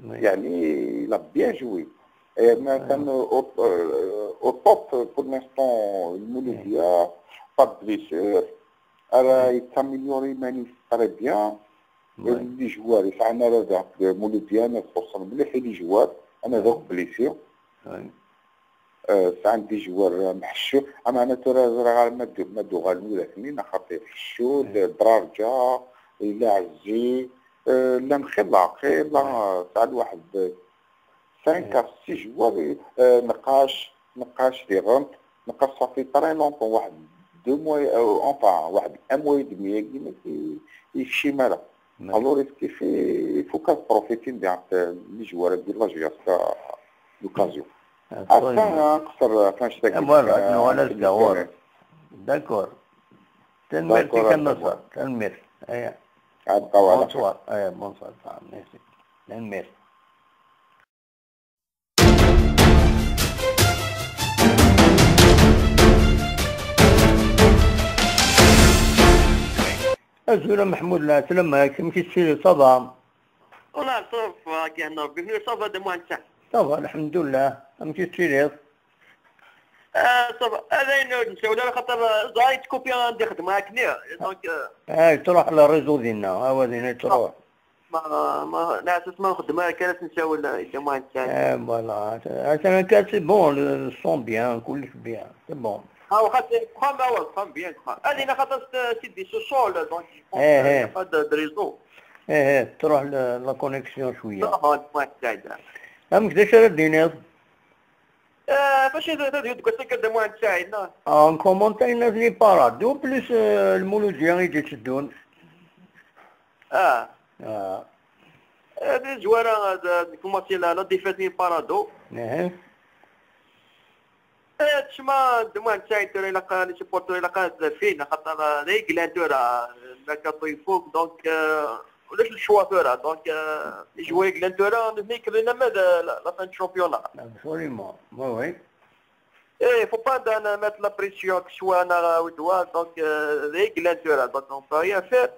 Oui. Yani, il a bien joué. Et maintenant, au, euh, au top, pour l'instant, Lmuludya, pas de blessure. Ara yettaméliori iman-is très bien. Les joueurs, yesɛan arraw d Lmuludya, ad xuṣṣen mliḥ i les joueurs, anad akk blessés. Euh, sɛan des joueurs, euh, mḥeccu. Ameɛna tura ẓriɣ ara ma d-, ma d-uɣalen widak-nni, axaṭer ḥeccu, d Draṛǧa, yella Ɛezzi, euh, llan xilla, xilla, euh, sɛan waḥed, euh, cinq à six joueurs, euh, neqqac, neqqac diɣen, neqqac ça fait très longtemps, waḥed deux mois, euh, enfin, waḥed un mois et demi-agi, ma i, i yekcim ara. Alors, il faut, il faut kan profiter de, euh, les joueurs de la J S K, l'occasion. Absolument. Atan, euh, qṣer, atan, je t'ai dit, voilà, euh, nuɣal azekka ɣur-k. D'accord. Tanemmirt-ik a Naṣer, tanemmirt. Aya. Bonsoir. Aya, bonsoir. Merci. Tanemmirt. Azul a Meḥmud, lɛeslama-k, amek i tettiliḍ, ça va? Wallah, ça va, yak Rebbi, ça va, d amuɛen kan. Ça va, lḥemdullah. Amek i tettiliḍ? Ah, ça va. Ad ayen ur d-nsawel ara, xaṭer, ah, ẓriɣ yettkupi anda i xeddmeɣ akkenni. Donc, euh, ah, yettruḥ le réseau dinna, awa dinna yettruḥ. Ma, ma, leɛsas ma nxeddem ara kan ad nsawel, eh, d amuɛen kan. Eh, voilà. Atan akka, c'est bon, le, le son bien, kullec bien, c'est bon. Ah, waxa, c'est, deg uxxam, ah, ouais, deg uxxam, bien, deg uxxam. Ah, dinna xaṭer c'est, c'est des sous-sols, donc je pense, eh, qu'il y a pas de, de réseau. Eh, eh, tṛuḥ la, la connexion cwiya. Ah, d amuɛen kan. Amek, d acu ara d-tiniḍ? Ah, faci d, d, deg wasaka d Muḥend Saɛid, neɣ? Ah, en commentaire, il y a les Parado, plus, euh, le Mouloudia i d-itteddun. Ah. Ah. Eh, d zwarin, d, d commencer la, la défaite n Parado. Eh. Eh, tecma d Muḥend Saɛid tura ilaq, les supporters ilaq ad fin, xaṭer, eh, d ay yellan tura, le mercato ifuk, donc, euh, ulac le choix tura, donc, euh, les joueurs yellan tura, nutni kemmlen ama d la, la fin de championnat. Absolument, oui, oui. Eh, faut pas de mettre la pression, que ce soit à Naraoudoua, donc, euh, les Glenn Tura, donc on peut rien faire.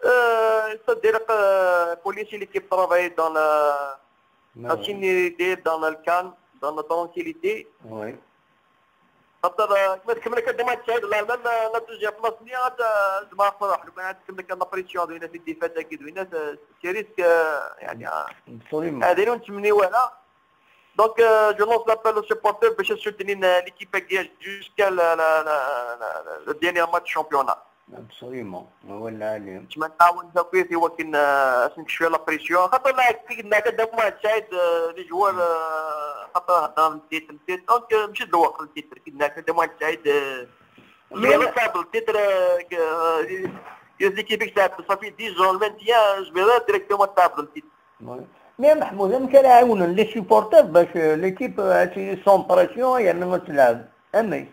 Euh, c'est-à-dire que, euh, pour laisser l'équipe travailler dans la, la sérénité, dans le calme, dans la tranquillité. Oui. Après, euh, كما تكمل هكا ديما تساعد، la même, euh, la deuxième place, اللي عاد، آه، زعما فرح. لو كان عاد تكمل هكا la pression، دوينا في الدفاع، تاكد دوينا، c'est risque، آه، يعني، آه، absolument. هذه اللي نتمنيو لها. Donc, euh, je lance l'appel aux supporters باش soutenir, euh, l'équipe jusqu'à la, la, la, la, la, le dernier match championnat. Absolument. هو العالم. باش ما نعاون تاكويت، ولكن، آه، باش نكشفوا la pression. خاطر لا، كي قلنا هكا دابا واحد سعيد، آه، les joueurs، آه، خاطر هضر نسيت، نسيت. Donc، آه، ماشي الوقت نسيت، كي قلنا هكا دابا واحد سعيد، آه، mais le titre, آه، ك-، آه، les équipes qui ça fait dix ans, le maintien, je vais directement table le titre. Oui. Mais محمود، أمك راه عاونن les supporters باش l'équipe هاتي sans pression، يعني ما تلعب. أمي.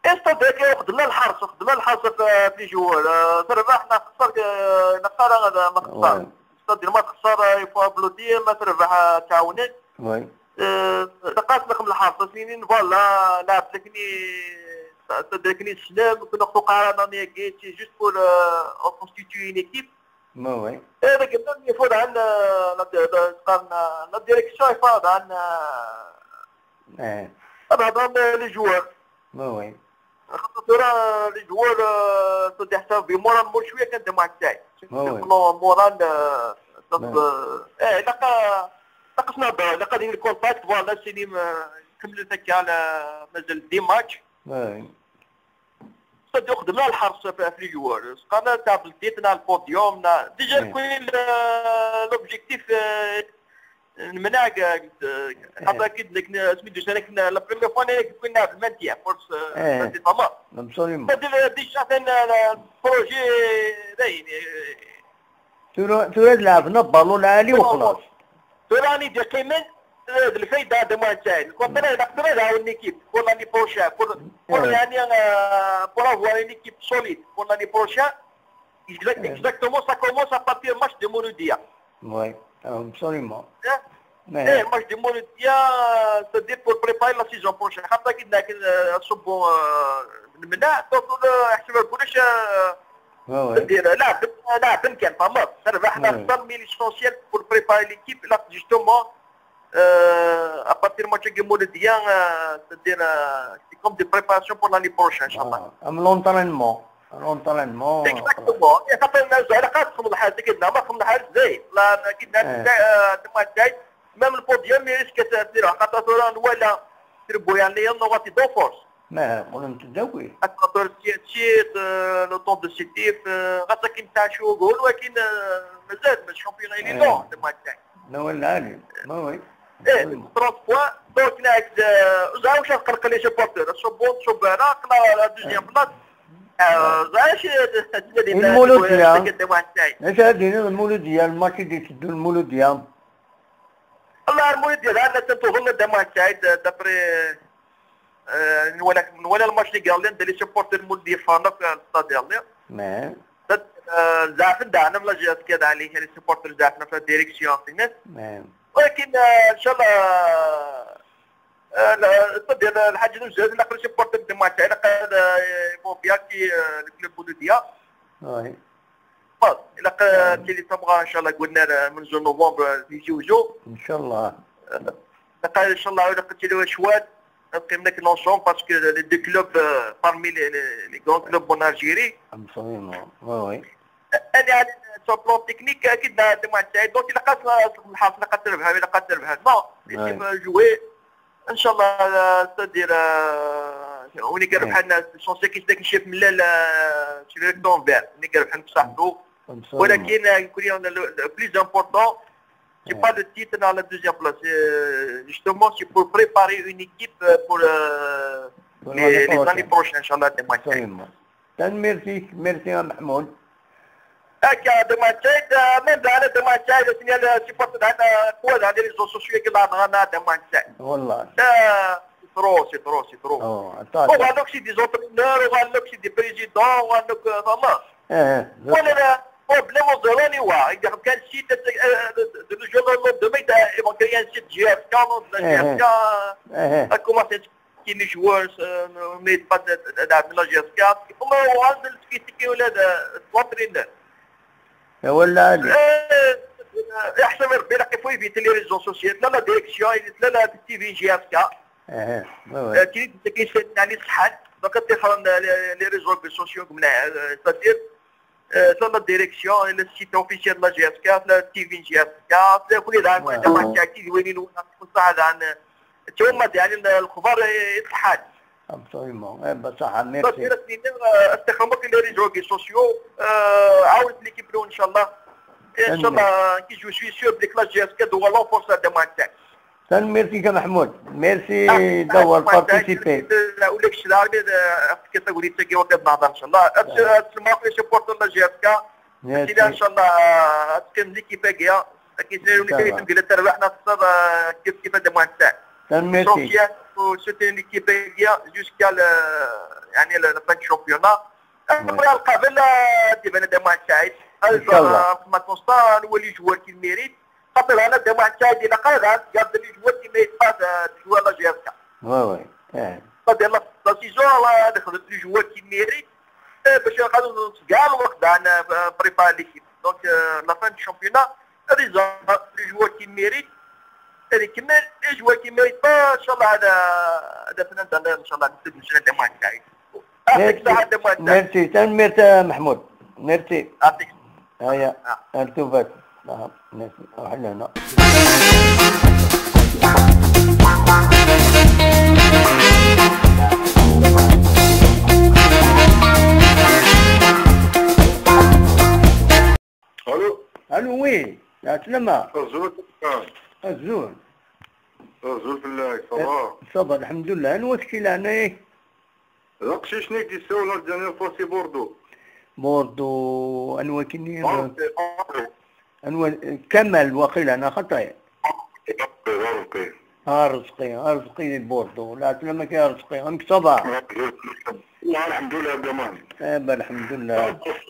C'est-à-dire que خدمنا الحرس، خدمنا الحرس في، في les joueurs. آه، تربح، نخسر، آه، نخسر، هذا ما خسر. Oui. C'est-à-dire ما تخسر، آه، il faut applaudir، ما تربح، آه، تعاونك. Oui. آه، نقاس رقم الحرس، سنين voilà، لاعب تكني، تكني السلام، كنا ناخذ قرار أنا جيت juste pour, euh, constituer une équipe. Oui, oui. هذاك النادي يفوض عن، آه، لا د-، لا، قال، آه، la direction يفاوض عن، آه، إيه. هذا هضر les joueurs. Oui, oui. خاطر ترى les joueurs، آه، تدي حساب بمورال مور شوية كان دمع تاعي. Oui, oui. بلون مورال، آه، صف، oui. آه، إيه، لقى، لقى شنو هضر، لقى ديك الكونتاكت، voilà، سيني ما كملت هكا على مازال dix matchs. Oui. صدق خدمنا الحرس في، في les joueurs. قالنا تاع بالديت، نا البوديوم، نا ديجا إيه. كاين، آه، l'objectif، آه، نمنع، آه، قلت، آه، إيه. خاطر أكيد لك ن-، سميتو سنة كنا la première fois أنا كنا نلعب المانتيا، فورس، آه، إيه. سانتي طماط. Absolument. صدق ديجا كان، آه، بروجي باين، آه. ترى، ترى لعبنا بالون عالي وخلاص. ترى راني دي قيمن، آه، الفايدة هذا ما جاي. كنت أنا إذا قدر أنا هاو l'équipe pour l'année prochaine، pour، pour إيه. يعني، آه، pour avoir une équipe solide pour l'année prochaine. Exact-، إيه. Exactement, ça commence à partir match de Mouloudia. Oui, absolument. إيه؟ Mais إيه، match de Mouloudia، c'est-à-dire pour préparer la saison prochaine. خاطر كي لكن، آه، صبوا، آه، المناع، donc، آه، احتمال كلش، آه، oui, oui. C'est-à-dire، لاعب، لاعب كان فماس. تربح، oui. نخسر، mais l'essentiel pour préparer l'équipe، là, justement، آه، à partir match de Mouloudia، آه، c'est-à-dire، آه، c'est comme des préparations pour l'année prochaine، إن شاء الله. آه، أم l'entraînement. L'entraînement. Exactement. إيه، خاطر الناس على خاطر تخدم الحارس، كي ما تخدم الحارس زايد. لا، كي الناس إيه. جاي، آه، تما جاي. Même البوديوم يريسك تاثير، خاطر ثورة ولا تربو يعني يلا واتي دو فورس. ما قلنا نتداوي. خاطر سيتشيت، آه، لو طون دو سيتيف، آه، غاتا كي نتاع شو قول، ولكن، آه، مازال، ما الشامبيون إلي إيه. لون، تما جاي. لا ولا علي. ما وي. إيه، ترونت بوان. دونك ناك، آه، زعما واش نقلق لي سوبورتور. شوبون، شوب هنا، قلنا لا دوزيام بلاص. آه، زعما شي، المولودية. شي قدام واحد تاعي. اش هادي المولودية، الماتش اللي تدو المولودية. الله المولودية، هذا تنتظر قدام واحد تاعي، د-، دابري، آه، نولى، نولى الماتش اللي قال لي، ندير لي سوبورتور المولودية فانا في الستاد ديالي. نعم. آه، زعفن دعنا من لاجياس كذا عليه، يعني سوبورتور زعفنا في الديريكسيون في الناس. نعم. ولكن، آه، ان شاء الله، آه، لا، صدق، أنا الحاجه اللي زاد نقل سوبورتور دي ماتش، على الاقل، آه، يبون بيان كي، آه، الكلوب بولوديا. وي. خلاص، الى ق-، كي لي تبغى ان شاء الله قلنا له من جو نوفمبر، آه، يجوجو. ان شاء الله. آه، الى قال ان شاء الله، الى قلت له شوال، نقيم لك لونسوم، باسكو لي دو كلوب، آه، بارمي لي، لي، لي غران كلوب اون الجيري. ام صميم، وي، وي. انا يعني، سو بلون تكنيك اكيد لا، دي ماتش تاعي، دونك الا قاس الحاصل، الا قاس تربح، الا قاس تربح، نو، وي. يجب جوي. ان شاء الله، آه، سيتادير، آه، وين يقرب حالنا، سونسي كي تاك شيف من لا، لا، شي ريكتون فير، وين يقرب حالنا بصحته. ولكن، آه، يكون لو بليز امبورطون، C'est pas le titre dans la deuxième place. Euh, justement, c'est pour préparer une équipe euh, pour euh, Pour les, l'année les prochaine. Années prochaines, Inch'Allah, des matchs. Absolument. Tanemmirt-ik, merci à Mahmoud. Akka, des matchs, euh, même dans les matchs, le signal euh, supporter dans euh, quoi dans les réseaux sociaux que là, dans des matchs. Wallah. Euh, c'est trop, c'est trop, c'est trop. Oh, On attends. va donc c'est des entraîneurs, on va donc c'est des présidents, on va donc euh, vraiment. Eh, On est là, problème au zéro, on y va. Il y a aucun site de, euh, de, de nos joueurs, le lendemain, ils vont créer un site G F K, non, de la Eh, G F K. eh, On commence à qui les joueurs, euh, mais pas de, de, de, de la G F K. On va on va le critiquer, on est de l'entraîneur. eh, wallah, Ali. Euh, يحسن ربي لك كيف يبيت les réseaux sociaux لا لا ديريكسيون لا لا تي في جي اف كا Eh, ouais, ouais. كي كيسالنا عليه الصحة. دونك تيخرج les réseaux sociaux comme c'est-à-dire لا لا ديريكسيون لا السيت اوفيسيال لا جي اف كا لا تي في جي اف كا لا كل هذا Ouais. زعما كاكي وين الوقت صح هذا عن ثم يعني الخبر يتحاد. Absolument. Eh, بصح بس merci. إلا سنين استخدموا في les réseaux sociaux عاود ليكيب ان شاء الله. ان شاء الله كي جو سوي سيور بليك لا جي اف كا دو لونفورس هذا ما تاعك. Tanemmirt-ik a Mahmoud. Merci d'avoir participé. ولا كش العربي كي تقولي تاكي وقت نهضر ان شاء الله. تسمع في سبورت لا جي اف كا. Merci. ان شاء الله تكون ليكيب كاع. كي سيروا إن شاء الله. لي تربحنا في الصدى كيف كيف هذا ما تاعك. Tanemmirt-ik. Essentiel pour soutenir l'équipe bien jusqu'à le, يعني le, le fin de championnat. Après, القابل ديما هذا ما تاعي. إن شاء الله. ما كونستا نولي joueur qui mérite. خاطر انا هذا ما تاعي ديما قاعد قاعد les joueurs qui méritent pas de jouer la G F K. Ouais, ouais. Eh. C'est-à-dire la, la saison, là, دخلت les joueurs qui méritent. باش نقدروا كاع الوقت تاعنا préparer l'équipe. Donc, euh, la fin du championnat, هذه les joueurs qui méritent. هذه كمل les joueurs qui méritent pas ان شاء الله هذا هذا فنان ان شاء الله نسد مشينا دي موان تاعي. Merci. Merci. Tanemmirt a Mahmoud. Merci. يعطيك هيا. ارتوفات. آه، merci. روح لهنا. الو. الو، oui. يا سلامة. الزول. الزول. الزول في الله، صافا. صافا، الحمد لله. انوا تكي لهنا؟ لا، قشيش نيك دي ساو لا ديرنيير فوا سي بوردو. بوردو، انوا كيني؟ بوردو، بوردو. انوا كمال واقيلا، انا خطايا. رزقي، رزقي. اه، رزقي، اه، رزقي بوردو. لا، سلامك يا رزقي، انك صافا؟ لا، الحمد لله، بمان. ايه، با، الحمد لله.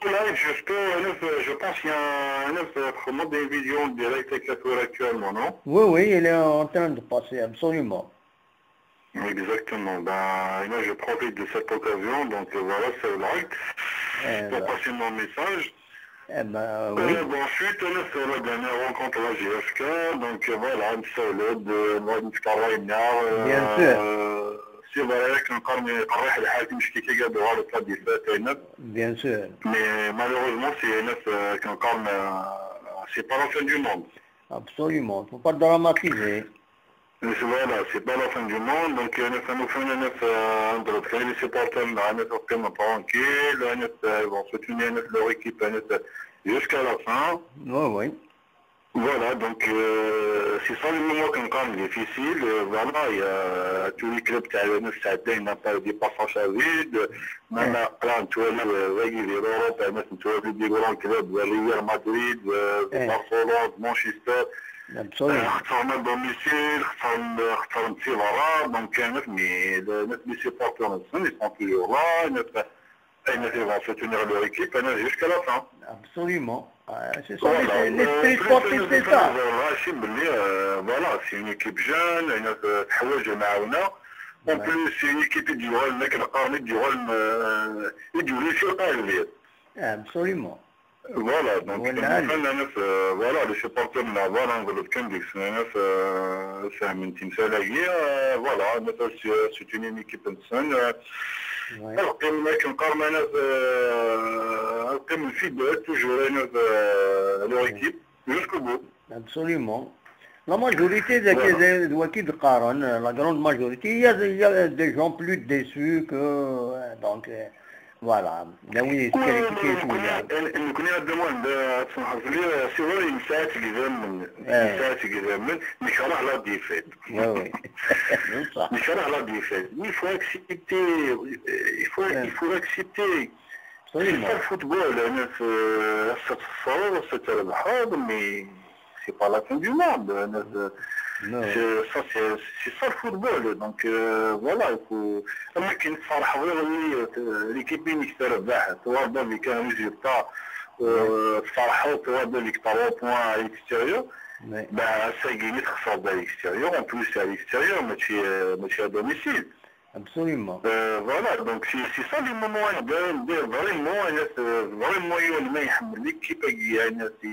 لايف جوستو، انا في، جو بونس يا، انا في، خدمت دي فيديو ديريكت هكا ثورة اكتوالمون، نو؟ Oui, oui, il est en train de passer, absolument. Exactement. Ben, là, je profite de cette occasion, donc euh, voilà, c'est le live. Eh Pour ben, passer mon message. Eh ben, oui. Euh, bon, suite à la, la dernière rencontre à la G F K, donc euh, voilà, نتساولوا، نتقراينا. Bien sûr. C'est vrai كنقارن يقرح الحال كي مشكي كي قالوا غلط لا ديفات هنا. Bien sûr. Mais malheureusement, c'est هنا كنقارن، c'est pas la fin du monde. Absolument, faut pas dramatiser. Mais c'est- voilà, c'est pas la fin du monde. Donc, euh, nous sommes au fond, nous, euh, entre les supporters, nous, nous sommes tranquilles, nous, euh, ils vont soutenir, nous, leur équipe, nous, euh, jusqu'à la fin. Oui, oui. Voilà, donc, euh, c'est ça le moment qu'on gagne difficile. Euh, voilà, il y a tous les clubs qui ont pas des passages à vide. Même à Plan, tu vois, le, euh, l'Europe, nous, tu vois, des grands clubs, le Real Madrid, euh, Eh. Barcelone, Manchester. Absolument. خسرنا domicile، خسرنا خسرنا في برا، donc كانت mais les supporters ils sont toujours là، ils vont soutenir leur équipe jusqu'à la fin. Absolument. Euh, c'est ça, Voilà. l'esprit sportif, c'est ça. راشي بلي، euh, voilà, c'est une équipe jeune، تحوج معاونا. En plus, c'est une équipe يديروها لنا كنقارن يديروها لنا، يديروا شي قاع البيت. Absolument. Voilà, donc Voilà. Voilà, les supporters نعبر نقول لك كنديك سنانف، فاهم انت مسالاقي. Voilà, c'est une équipe نتسن. Oui. نقيم كنقارن انا، نقيم الفيدباك toujours انا في leur équipe jusqu'au bout. Absolument. La majorité de Voilà. de وكي قارن، la grande majorité, il y a, il y a des gens plus déçus que, euh, donc, euh, Voilà, d awi yeskerkes i wulli. Nekkni ad d-awan d tsemḥeḍ fell-i, c'est vrai, nesɛa-tt deg idammen, nesɛa-tt deg idammen, nekreh la défaite. Oui, oui. Nekreh la défaite. Il faut accepter, il faut, il faut accepter. C'est ça le football, ass-a txesreḍ, ass-a trebḥeḍ, mais c'est pas la fin du monde. C'est ça, c'est ça le football. Donc euh, voilà, il faut. Am akken tferḥeḍ iḍelli, l'équipe-inek terbeḥ, tewweḍ avec un résultat, tferḥeḍ, tewweḍ avec trois points à l'extérieur. Ben, ass-agi i txesreḍ à l'extérieur, en plus à l'extérieur, mačči à domicile. Absolument. Euh, voilà, donc c'est ça les moments, vraiment, vraiment, il y a vraiment eu le meilleur l'équipe qui a été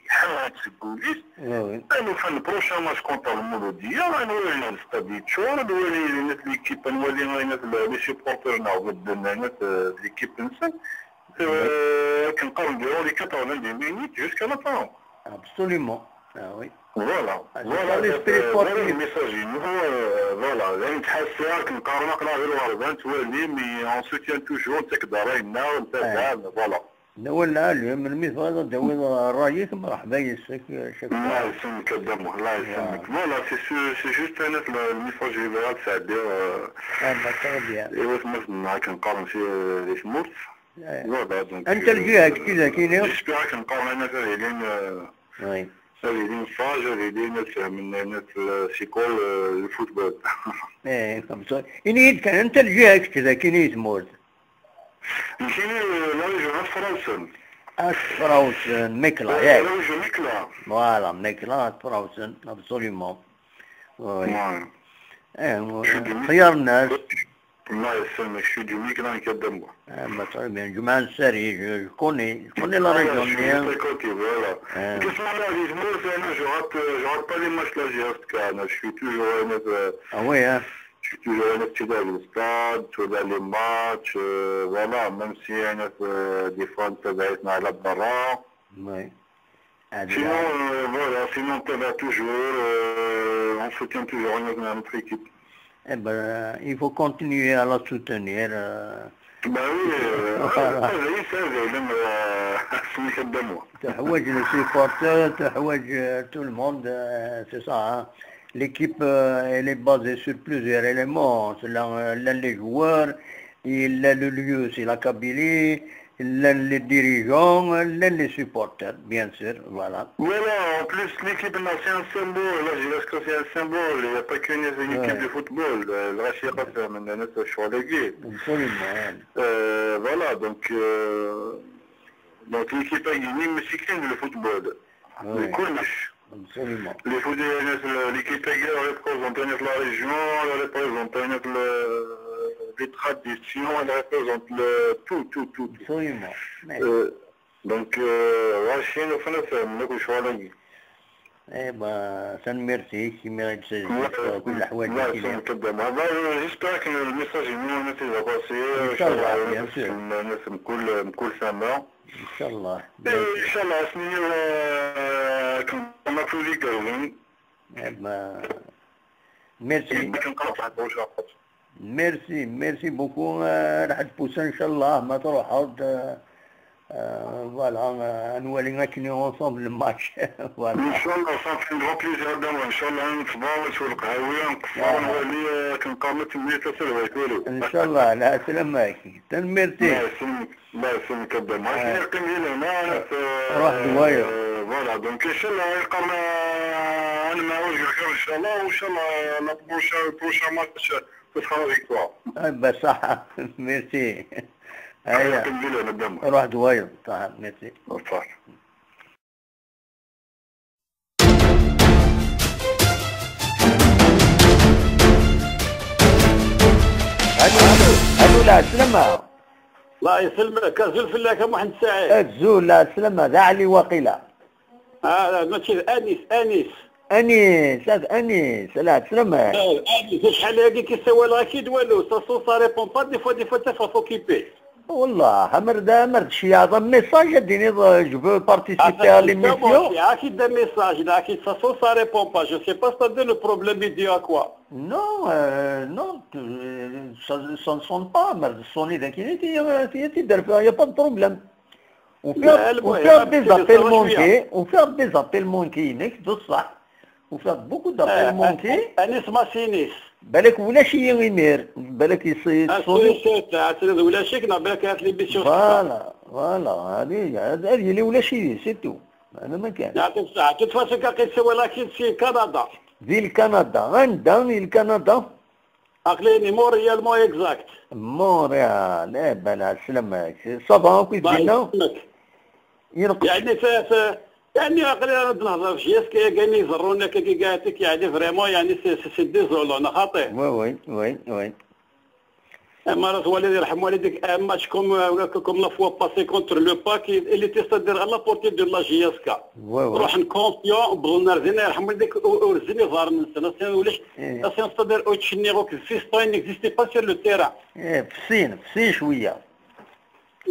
حرقت في الكوليس. Oui, oui. Nous faisons le prochain match contre le Mouloudia, nous avons le stade de Tchor, nous avons l'équipe, nous avons les supporters, nous avons l'équipe, nous avons كنقارن durant les quatre-vingt-dix minutes jusqu'à la fin. Absolument. Ah oui. Voilà. Voilà l'esprit sportif. Voilà le message. Nous, euh, voilà. لأن تحس كنقارن أقرا غير الغربان توالي، mais on soutient toujours نتاك دارينا ونتاك voilà. نولى اليوم من مثل هذا داوي رايك مرحبا يسك شكرا. الله يسلمك الدم، الله يسلمك. Voilà, c'est c'est juste un le message اللي بغيت تعدي. Ah, très bien. ايوا تما معاك نقارن في les morts. Voilà, donc انت الجهه كذا كاين. J'espère كنقارن انا في هذه Oui. هذه لين صاج هذه لين فهمنا هنا في سيكول الفوتبول. ايه فهمت. إني كان انت الجهه كذا كاين يتمورد. يمكن لا ريجيون فرنسا. اش فرنسا ميكلا ياك. لا ريجيون ميكلا. Voilà ميكلا فرنسا absolument. Oui. Ouais. ايه خيار الناس. الله يسلمك، je suis du Michelin كدمبو. Ah, bah, très bien. جمعة الساري، je connais, je connais la région. Voilà. Qu'est-ce qu'on a dit, moi, c'est un jour, je rate pas les matchs là, j'ai resté, je suis toujours un Ah oui, hein. Je suis toujours un petit dans le stade, tous les matchs, euh, voilà, même si euh, des fois on peut être à la barre. Oui. Sinon, euh, voilà, sinon on va toujours, euh, on soutient toujours notre, notre équipe. Eh ben, il faut continuer à la soutenir. Euh... Ben oui, euh, Voilà. هذا يسهل لما سميك الدموع. تحوج les supporters, تحوج tout le monde, euh, c'est ça. Hein. L'équipe, euh, elle est basée sur plusieurs éléments. C'est là, euh, là, les joueurs, et là, le lieu, c'est la Kabylie, là, les dirigeants, là, les supporters, bien sûr. Voilà. Voilà, en plus, l'équipe, là, c'est un symbole. Là, je reste que c'est un symbole. Il n'y a pas qu'une une équipe de football. Euh, الغاشي قسم من الناس الشغل يجي. Absolument. Euh, voilà, donc, euh, donc l'équipe a gagné, mais c'est que le football. Oui. كلش. Absolument. Les foot-, l'équipe a représente la région, elle représente le, les traditions, elle représente le, tout, tout, tout. tout. Absolument. Mais Euh, donc, euh, غاشي نفهم لك شو علي. eh ben, ça ne merci, si mérite كل حوايج لا كي سمك الدم. هذا j'espère que le message هنا نتي va passer. إن شاء الله, bien sûr. الناس بكل بكل سنة. ان شاء الله. ان شاء الله سنين كنقوم في لي كاروين. Eh ben, merci. كنقرا واحد الوشاقات. Merci, merci beaucoup. آه، راح تبوس ان شاء الله ما تروح عاود. آه، آه، voilà, آه، نولي نكني ensemble الماتش. Voilà. ان شاء الله صافي un grand plaisir دابا ان شاء الله نتبارك والقهاويه نقصر نولي كنقام تميت تسلويك ولو. ان شاء الله. لا سلامك. تنميرتي. الله يسلمك، الله يسلمك الدم. عرفتي يقيم لينا هنا انا في روح دواير. Voilà, donc ان شاء الله يقرنا انا مع وجه الخير ان شاء الله، وان شاء الله la prochaine prochain match ce sera la victoire. اي بصح. Merci. هيا. يقيم لينا الدم. روح دواير صح. Merci. صح. الو، الو، الو، العسلامة. الله يسلمك، أزول فلاك محمد سعيد. أزول، العسلامة، ذا علي واقيلا. اه لا، ماشي انيس، انيس. انيس، هذا انيس، العسلامة. آه، انيس، شحال هادي كيسوى لها كيد والو، ça sonne, ça répond pas, des fois, des fois, تفا فوكيبي. والله مرد مرد شي هذا ميساج ديني. Je veux participer à l'émission. اكيد ده ميساج، لا اكيد ça sonne, ça répond pas, je sais pas, c'est un problème, il dit à quoi. Non, euh, non, euh, ça, ça ne sonne pas, mais sonner d'un kiné, il y a pas de problème. On fait, on fait des appels manqués, on fait des appels manqués, nek de ça. On fait beaucoup d'appels manqués. Anis Massinis. Balak ulac-iyi imir, balak yessoni. Ulac-ik, neɣ balak at l'émission. Voilà, voilà, allez, allez, ulac-iyi, c'est tout. Ana ma kan. Yeɛṭi ṣṣeḥḥa. De toute façon, kan qissawal-agi si Kanada. Di Kanada, anda di Kanada? Aql-i di Montréal, ma exact. Montréal, eh ben, ɛeslama-k. Ça va, akk i dinna? Yeɛni, yeɛni, aql-i ad nehḍer ɣef J S K, yeɛni, iḍerrun akka, yeɛni, vraiment, yeɛni, c'est, c'est, c'est désolant, neɣ xaṭi? Oui, oui, oui, oui. Amar twaliḍ, yerḥem walidek, un match comme, euh, comme la fois passée contre le pack, il, il était, c'est-à-dire, à la portée de la J S K. Ouais, ouais. Ruḥen confiants, wwḍen ar dinna, yerḥem walidek, ur zzin iḍarren-nsen. Ass-a ulac, ass-a, c'est-à-dire, Otchnier, Fiston, il n'existait pas sur le terrain. Eh, fsin, fsin cwiya.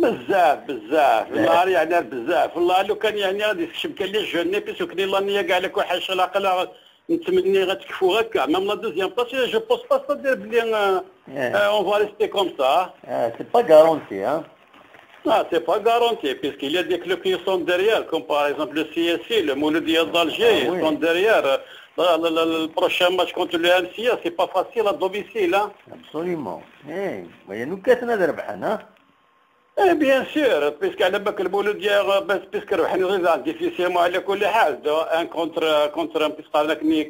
Bezzaf, bezzaf. Llah yeɛni bezzaf. Llah, lukan yeɛni ad yekcem kan les jeunes, puisque l'année-agi, ɛla kulli ḥal, ḥaca laqal, nettmenni ad tekfu akka. Même la deuxième place, je pense pas, c'est-à-dire, belli, euh, euh, on va rester comme ça. Ah, c'est pas garanti, hein. Ah, c'est pas garanti, puisqu'il y a des clubs qui sont derrière, comme par exemple le C S I, le Mouloudia d'Alger, ils sont derrière. Le, le, le, le prochain match contre le M C A, c'est pas facile à domicile, hein. Absolument. Eh, mais nous, qu'est-ce qu'on a de hein? Eh, bien sûr, puisque على بالك المولودية، بس puisque ربحنا غير difficilement على كل حال، un contre, contre un puisque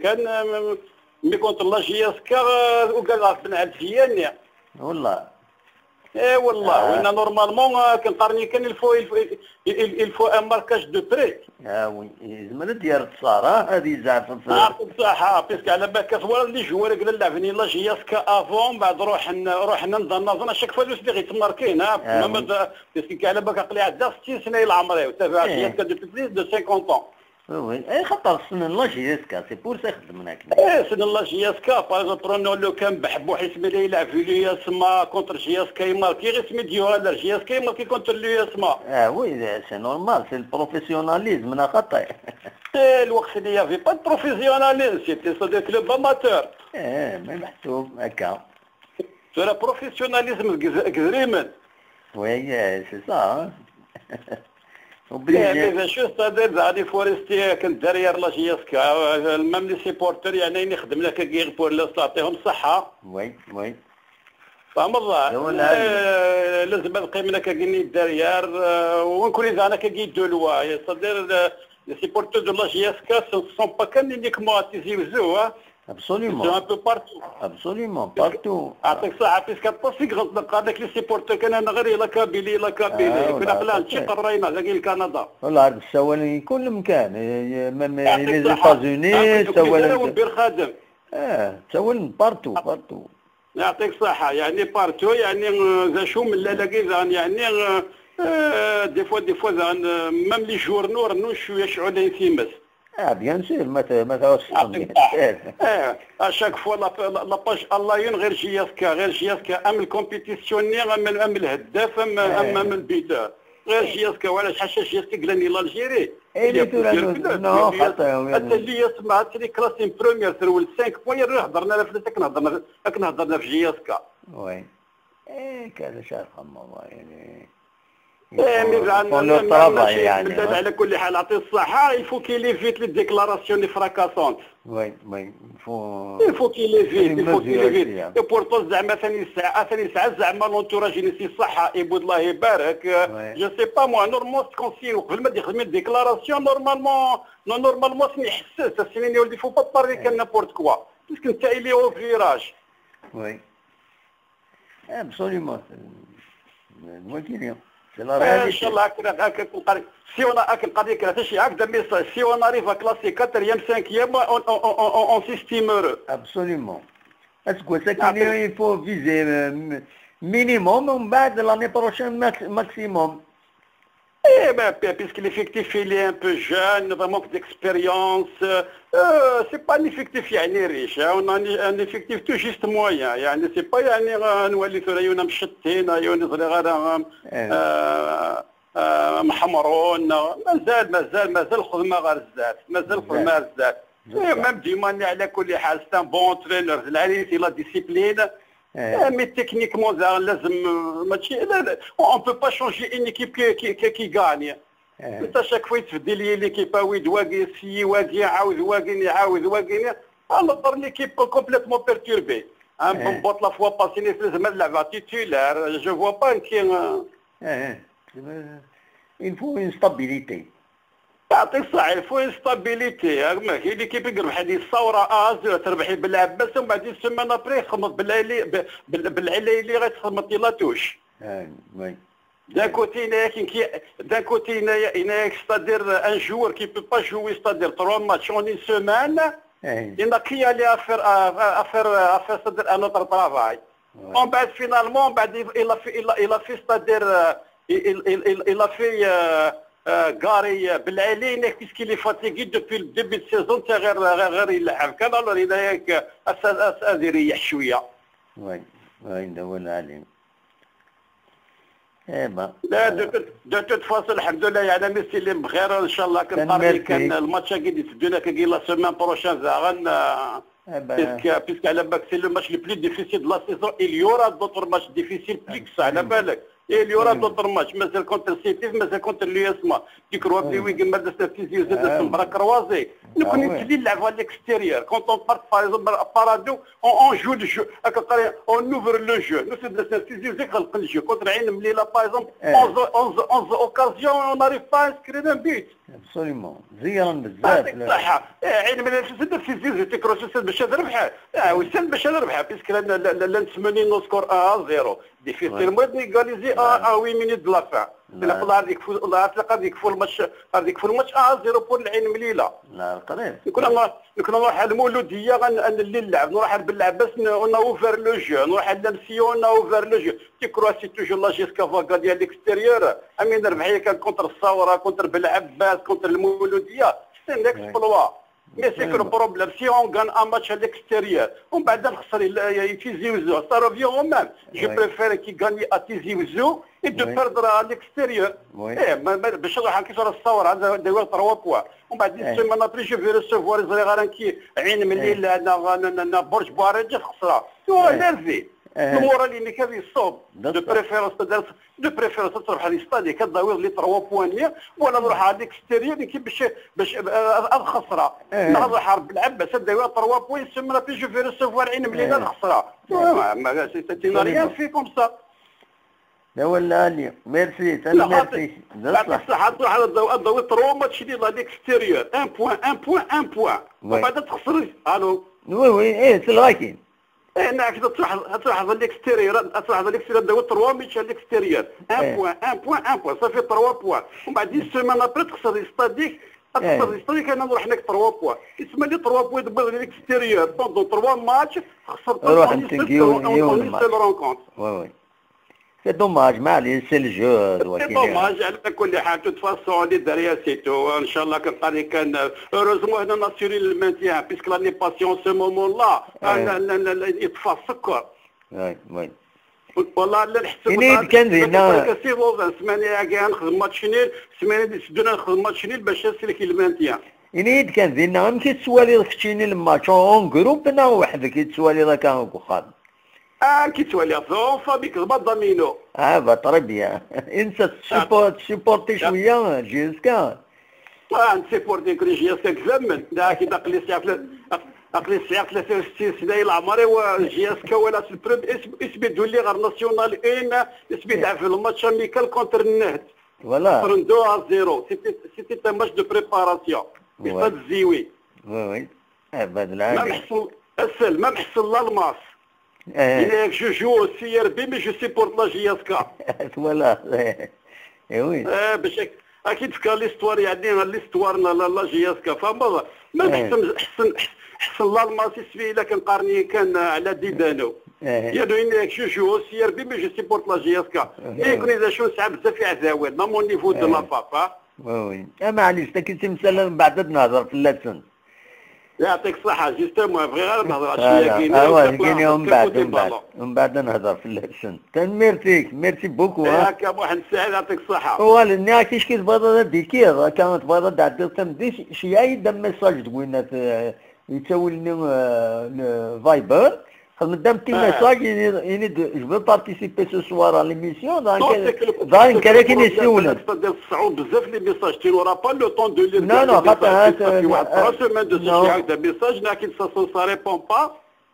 كان، mais contre la J S K، وقال راه بن عبد الجياني. والله. اي والله، وإن normalement، آه، كنقارني كان il faut، il faut، il faut un marquage de près. اه وي، يزمر ديال التصارة، هذه زعف. يعطيك الصحة، puisque على بالك كثوار les joueurs قال لعبني la J S K avant، بعد روح ن-، روح ننظر نظر، chaque fois دوس اللي غيتماركين، ها، آه، ما، وي. ما، puisque على بالك عقلي عندها ستين سنة إلى عمري، وتابع إيه. J S K depuis plus de cinquante ans. وي، وي. اي خاطر سنن la J S K، c'est pour ça خدمنا كنا. ايه، سنن la J S K، par exemple، رونو لو كان بحبو حيت ملي يلعب في l'U S M A contre J S K يماركي، غير سميت يوهان J S K يماركي contre l'U S M A. اه وي، c'est normal، c'est le professionnalisme، انا خاطي. ايه، الوقت اللي y avait pas de professionnalisme، c'était des clubs amateurs. ايه، mais محسوب هكا. C'est le professionnalisme ديك الزريمن. Oui, euh, c'est ça, hein. Obligé. Mais c'est juste, c'est-à-dire, زعما les forestiers كان derrière la J S K، même les supporters، يعني، يخدم لك كي pour l'instant، يعطيهم الصحة. Oui, oui. فاهم الله؟ آه، لازم هاد القيم لك كي derrière، آه، ونكون إذا أنا كي de loin، c'est-à-dire، آه، les supporters de la J S K ce sont pas كان uniquement à Tizi Ouzou، hein. Absolument. Ils sont un peu partout. Absolument, partout. يعطيك الصحة، parce que aṭas i ɣ-، قال لك les supporters كان أنا غير la Kabylie، la Kabylie. آه، كنا ولا قلنا نشي قرينا، ذاك الكندا. والله عاد السوالي كل مكان، إيه، même les États-Unis، سوالي. بير خادم. اه، سوالي partout، partout. يعطيك الصحة، يعني partout، يعني، آه، ذا شو من لا لا كذا، يعني، آه، آه، des fois، des fois، ذا، آه، même les joueurs نور، نور شوية شعور ينسيمس. اه، bien sûr، ما ت-، ما تعرفش. يعطيك الصحة. ايه، à chaque fois la، la، la page online غير J S K، غير J S K، ام الكومبيتيسيونير، ام ال-، ام الهداف، ام، ام، ام البيتور. غير J S K، وعلاش حاشا J S K قلاني l'Algérie. ايه، اللي تقول له، non، خاطر حتى اللي يسمع، حتى اللي كلاسي بروميير، ثرو cinq points، يروح هضرنا لا في، كنا هضرنا، كنا هضرنا في J S K. Oui. ايه، كان شاف الله، يعني. ايه، مي زعما، يكون له طرافاي، يعني، بالله، على كل حال، يعطيه الصحة، il faut qu'il évite les déclarations les fracassantes. Oui, oui, il faut. Il faut qu'il évite, il faut qu'il évite. Et pourtant، زعما ثاني ساعة، ثاني ساعة، زعما l'entourage ينسي الصحة، يبود الله يبارك. Oui. Je sais pas moi، normalement، c'est consigne، وقبل ما يخدم une déclaration، normalement، non، normalement، c'est حساس، c'est une، il faut pas parler كان n'importe quoi. Parce que انت، il est au virage. Oui. Absolument. C'est moi qui viens. C'est la réalité. ان شاء الله هكا، هكا نقري. Si on a، هكا نقري كذا، شي هكذا، mais si on arrive à classer quatrième, cinquième, on، on، on s'estime heureux. Absolument. Parce que c'est qu'il faut viser, euh, minimum, ومن بعد l'année prochaine, max-, maximum. Eh ben, pi-, puisque l'effectif, il est un peu jeune, il manque d'expérience. Euh, c'est pas un effectif, يعني، riche, hein. On a un, un effectif tout juste moyen. يعني، c'est pas، يعني، euh، نولي ثورة يونا مشتين، يونا صغير، euh، euh, محمرون. مازال، مازال، مازال الخدمة غير الزاف. مازال الخدمة غير الزاف. Même Dimani, على كل حال, c'est un bon entraîneur, il a la discipline. Mais techniquement, لازم, ماشي, لا, لا, on peut pas changer une équipe qui, qui, qui, qui gagne. انت chaque fois تبدل لي l'équipe, عاود واقي, سي واقي, عاود واقي, عاود واقي. Alors, l'équipe complètement perturbée. Un bon, la fois passée, لازم نلعب titulaire. Je vois pas qui. Il faut une stabilité. يعطيك الصحة, il faut une stabilité. ما كاين l'équipe يقرب حد الثورة, اه, زيرو, تربحي بالعباس, ومن بعد une semaine après يخمط بالعلي, بالعلي اللي غتخمط la touche. Oui. D'un côté, d'un côté, c'est-à-dire un joueur qui peut pas jouer, c'est-à-dire trois matchs en une semaine, il n'a qu'à aller à faire, à, à faire, à faire, c'est-à-dire un autre travail. En بعد, finalement, en بعد, il, il a fait, il a, il a fait, c'est-à-dire, euh, il, il, il, il, il a fait, euh, euh, Gary, euh, Belali, puisqu'il est fatigué depuis le début de saison, c'est غير, غير, غير يلعب كان, alors il a, euh, أس-, أس-, أس-, يريح شوية. Oui, oui, هذا هو العالم. ايه با. لا, de toute, de toute façon, الحمد لله, يعني, ميسي اللي بخير, ان شاء الله كنقارن كان الماتش اكيد يتبدو لك كي la semaine prochaine زعما. Puisque, puisque على بالك c'est le match le plus difficile de la saison, il y aura d'autres matchs difficiles plus que ça, على بالك. Il y aura d'autres matchs, مازال contre Sétif, مازال contre l'U S M A. Tu crois بلي ويكند ما درنا في تيزي وزو, درنا في bras croisés. نكون نتلي نلعب à l'extérieur. Quand on part, par exemple, à Paradou, on, on joue le jeu. On ouvre le jeu. Nous, c'est des, c'est des, c'est des, le jeu. Contre Ain Melilla, par exemple, onze, onze, onze occasions, on n'arrive pas à inscrire un but. Absolument. زيران بزاف. صح. Ain Melilla, c'est des, c'est des, c'est des, c'est باش تربح. اه, وسن باش تربح, parce que لا, لا, لا, لا نتمني nos scores un à zéro. Difficilement d'égaliser à, à huit minutes de la fin. لا, غادي يكفو, لا, غادي يكفو الماتش, غادي يكفو الماتش un à zéro pour Ain Melilla. لا, قريب. نكون نروح, نكون نروح على المولودية, غن-, غنلي نلعب, نروح على بلعباس, on a ouvert le jeu, نروح على لمسيو, on a ouvert le jeu. Tu crois si toujours la J S K va gagner à l'extérieur, أمين ربحية كان contre الثورة, contre بلعباس, contre المولودية, c'est un exploit. Mais c'est que le problème, si on gagne un match à l'extérieur, ومن بعد نخسر ال-, تيزي وزو, ça revient au même. Je préfère qu'il gagne à تيزي وزو et de perdre à l'extérieur. Oui. ايه, ما, ما, باش نروح نكسر الثورة, هذا, هذا هو trois points. ومن بعد une semaine après, je vais recevoir زريغاران كي عين مليل, نا, نا, نا, نا, برج بوارجة خسرة. Tu vois, nerveux. Le moral ينك هذه يصوب. De préférence, de préférence تروح هذه الستادي, كداوي les trois points نيا, ولا نروح à l'extérieur كي باش, باش, آه, الخسرة. نهضر حرب العباس, داوي trois points, une semaine après, je vais recevoir عين مليل الخسرة. ما, ما, c'est, c'est, tu n'as rien fait comme ça. لا ولا علي, merci, تاني merci. يعطيك الصحة, تروح على الضوء, الضوء trois matchs nuls à l'extérieur. Un point, un point, un point. ومن بعد تخسر. Allô. Oui, oui, ايه, c'est vrai كاين. ايه, نعم, كي تروح, تروح à l'extérieur, تروح à l'extérieur, الضوء trois matchs à l'extérieur. Un point, un point, un point, ça fait trois points. ومن بعد une semaine après تخسر, c'est-à-dire, تخسر, c'est-à-dire, أنا نروح هناك trois points. يسمى لي trois points دابا à l'extérieur. Pendant trois matchs, خسرت روح انت كيو, يوم une seule rencontre. Oui, oui. C'est dommage, معليش, c'est le jeu. C'est dommage, على كل حال, de toute façon, les derrière, c'est tout. ان شاء الله كنقاري كان, heureusement, هنا ناسيوني le maintien, puisque l'année passée, en ce moment-là, يطفى السكر. Oui, oui. والله لا نحسب. إني كان دينا. سي لوزان سماني كاع نخدم ماتش نيل, سماني سدونا نخدم ماتش نيل باش نسلك le maintien. إني كان دينا, أم كي تسوالي لك تشيني الماتش en groupe نا وحدك كي تسوالي لك هاك وخاد. اه, كي تسوالي فون فابيك زبا ضامينو. اه, با, très bien. انت تسيبورتي شويه جي اس كا. اه, نسيبورتي كل جي اس كا كزمن. لا, كي داق لي سياق, داق لي سياق ثلاثة وستين سنه الى عمري, و جي اس كا ولا سي البروم اسم, اسمي دولي غير ناسيونال اون, اسمي لعب في الماتش اميكال كونتر النهد. Voilà. Deux à zéro. C'était, c'était un match de préparation. Stade Zéwi. Oui, oui. عباد العالي. Même حصل, اسال, même حصل لالماس. Il y a que je joue au C R B, mais je supporte la J S K. Voilà. Eh oui. باش اكيد في l'histoire, يعني, l'histoire, la, la J S K, فاهم? ما حسن, حسن, حسن لالماس سفي الا كان قارني كان على ديدانو. يعني, il y a que je joue au C R B, mais je supporte la J S K. يكون اذا شو ساعه بزاف يعذاوي, même au niveau de la FAF. Oui, oui. معليش, تا كي تمثل من بعد نهضر في اللسن. يعطيك الصحة، justement، بغيغ غير نهضر على شوية كاين، awa, كاين يوم بعد، يوم بعد، يوم بعد نهضر في اللسن. تنميرتك، merci beaucoup، ها. ياك أبو حمد السعيد، يعطيك الصحة. Voilà، نياك اش كي تبغى ديكير، كانت تبغى تعدي تمديش شي عيد ميساج دوينات، آه، يتسول لي، آه، الفايبر. خدمت دام تي ميساج، يني، يني، je veux participer ce soir à l'émission، donc، donc، c'est que le، donc، c'est que كان le كاين problème، يسولن. C'est-à-dire صعوب بزاف les messages، tu n'auras pas le temps de lire. Non، non، خاطر في واحد trois semaines de ce شي هكذا message، لكن ça، ça، ça répond pas.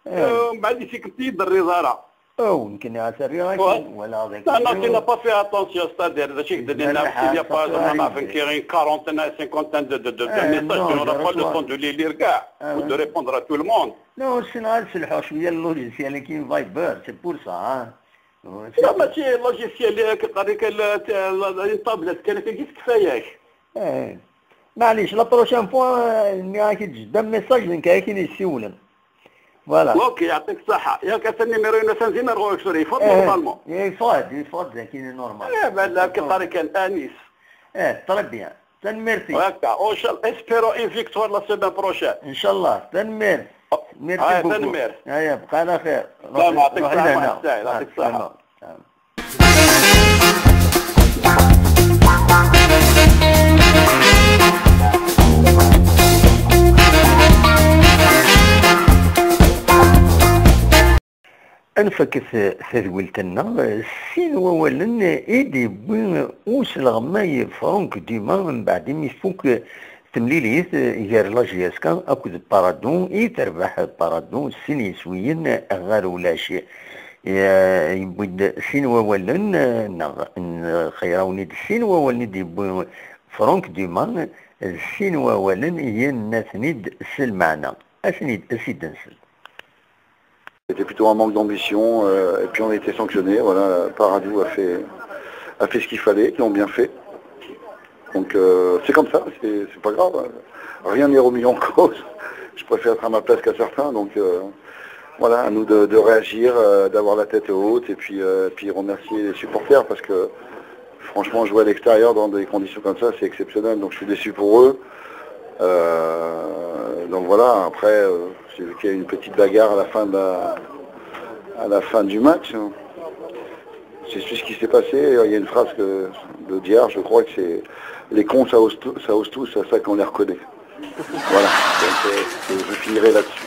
آه، ما عندي شي كنت يدري زهرة. أو يمكن يا سري، ولا هذاك. لا، non، tu n'as pas fait attention، c'est-à-dire، هذا شي كدير لنا، il y a pas، زعما ما عرفت، une quarantaine، cinquantaine de، de، de، de messages، tu n'auras pas le temps de les lire كاع، ou de répondre à tout le monde. Non، c'est normal، سلحوا شوية ال logiciel كاين فايبر، c'est pour ça، ها. لا، ماشي logiciel، اللي كيقري كان ال-، ال-، ال-، une tablette، كان كيجي كفاياك. إيه. معليش، la prochaine fois، آه، ملي راكي تجد message، لين كاين يسولن. Voilà. OK، يعطيك الصحة. ياك أنت النيميرو ينسى نزيد نروح سوري، يفوت normalement. يفوت، يفوت، لكن normal. إيه، بلا كيقري كان أنيس. إيه، très bien. تنميرتي. هكا، وإن شاء الله، espérons une victoire la semaine prochaine. إن شاء الله، تنمير. Merci beaucoup. تنمير. هيا، بقى على خير. لا، روح، يعطيك روح الصحة، لهنا. يعطيك الصحة. سلامة. سلامة. Ad nfakket tadwilt-nneɣ s sin wawalen i d-yewwi usleɣmay Franck Dumas mbeɛd imi tfuk temlilit gar la J S K akked Paradou i terbeḥ Paradou s sin yiswiyen ɣer ulac. Yewwi-d sin wawalen, neɣ nxeyr-awen-id sin wawalen i d-yewwi Franck Dumas, d sin wawalen yenna-ten-id s lmeɛna. Ad ten-id-, ad s-id-nsel. C'était plutôt un manque d'ambition, euh, et puis on a été sanctionnés. Voilà, Paradou a fait, a fait ce qu'il fallait, ils l'ont bien fait. Donc, euh, c'est comme ça, c'est, c'est pas grave. Rien n'est remis en cause. Je préfère être à ma place qu'à certains. Donc, euh, voilà, à nous de, de réagir, euh, d'avoir la tête haute et puis, euh, et puis remercier les supporters parce que franchement, jouer à l'extérieur dans des conditions comme ça, c'est exceptionnel. Donc, je suis déçu pour eux. Euh, donc voilà, après, euh, j'ai vu qu'il y a eu une petite bagarre à la fin de la, à la fin du match, hein. C'est juste ce qui s'est passé. Il y a une phrase que, de Diar, je crois que c'est : « Les cons, ça ose tout, ça ose tout, c'est à ça qu'on les reconnaît. » Voilà. Donc, euh, je finirai là-dessus.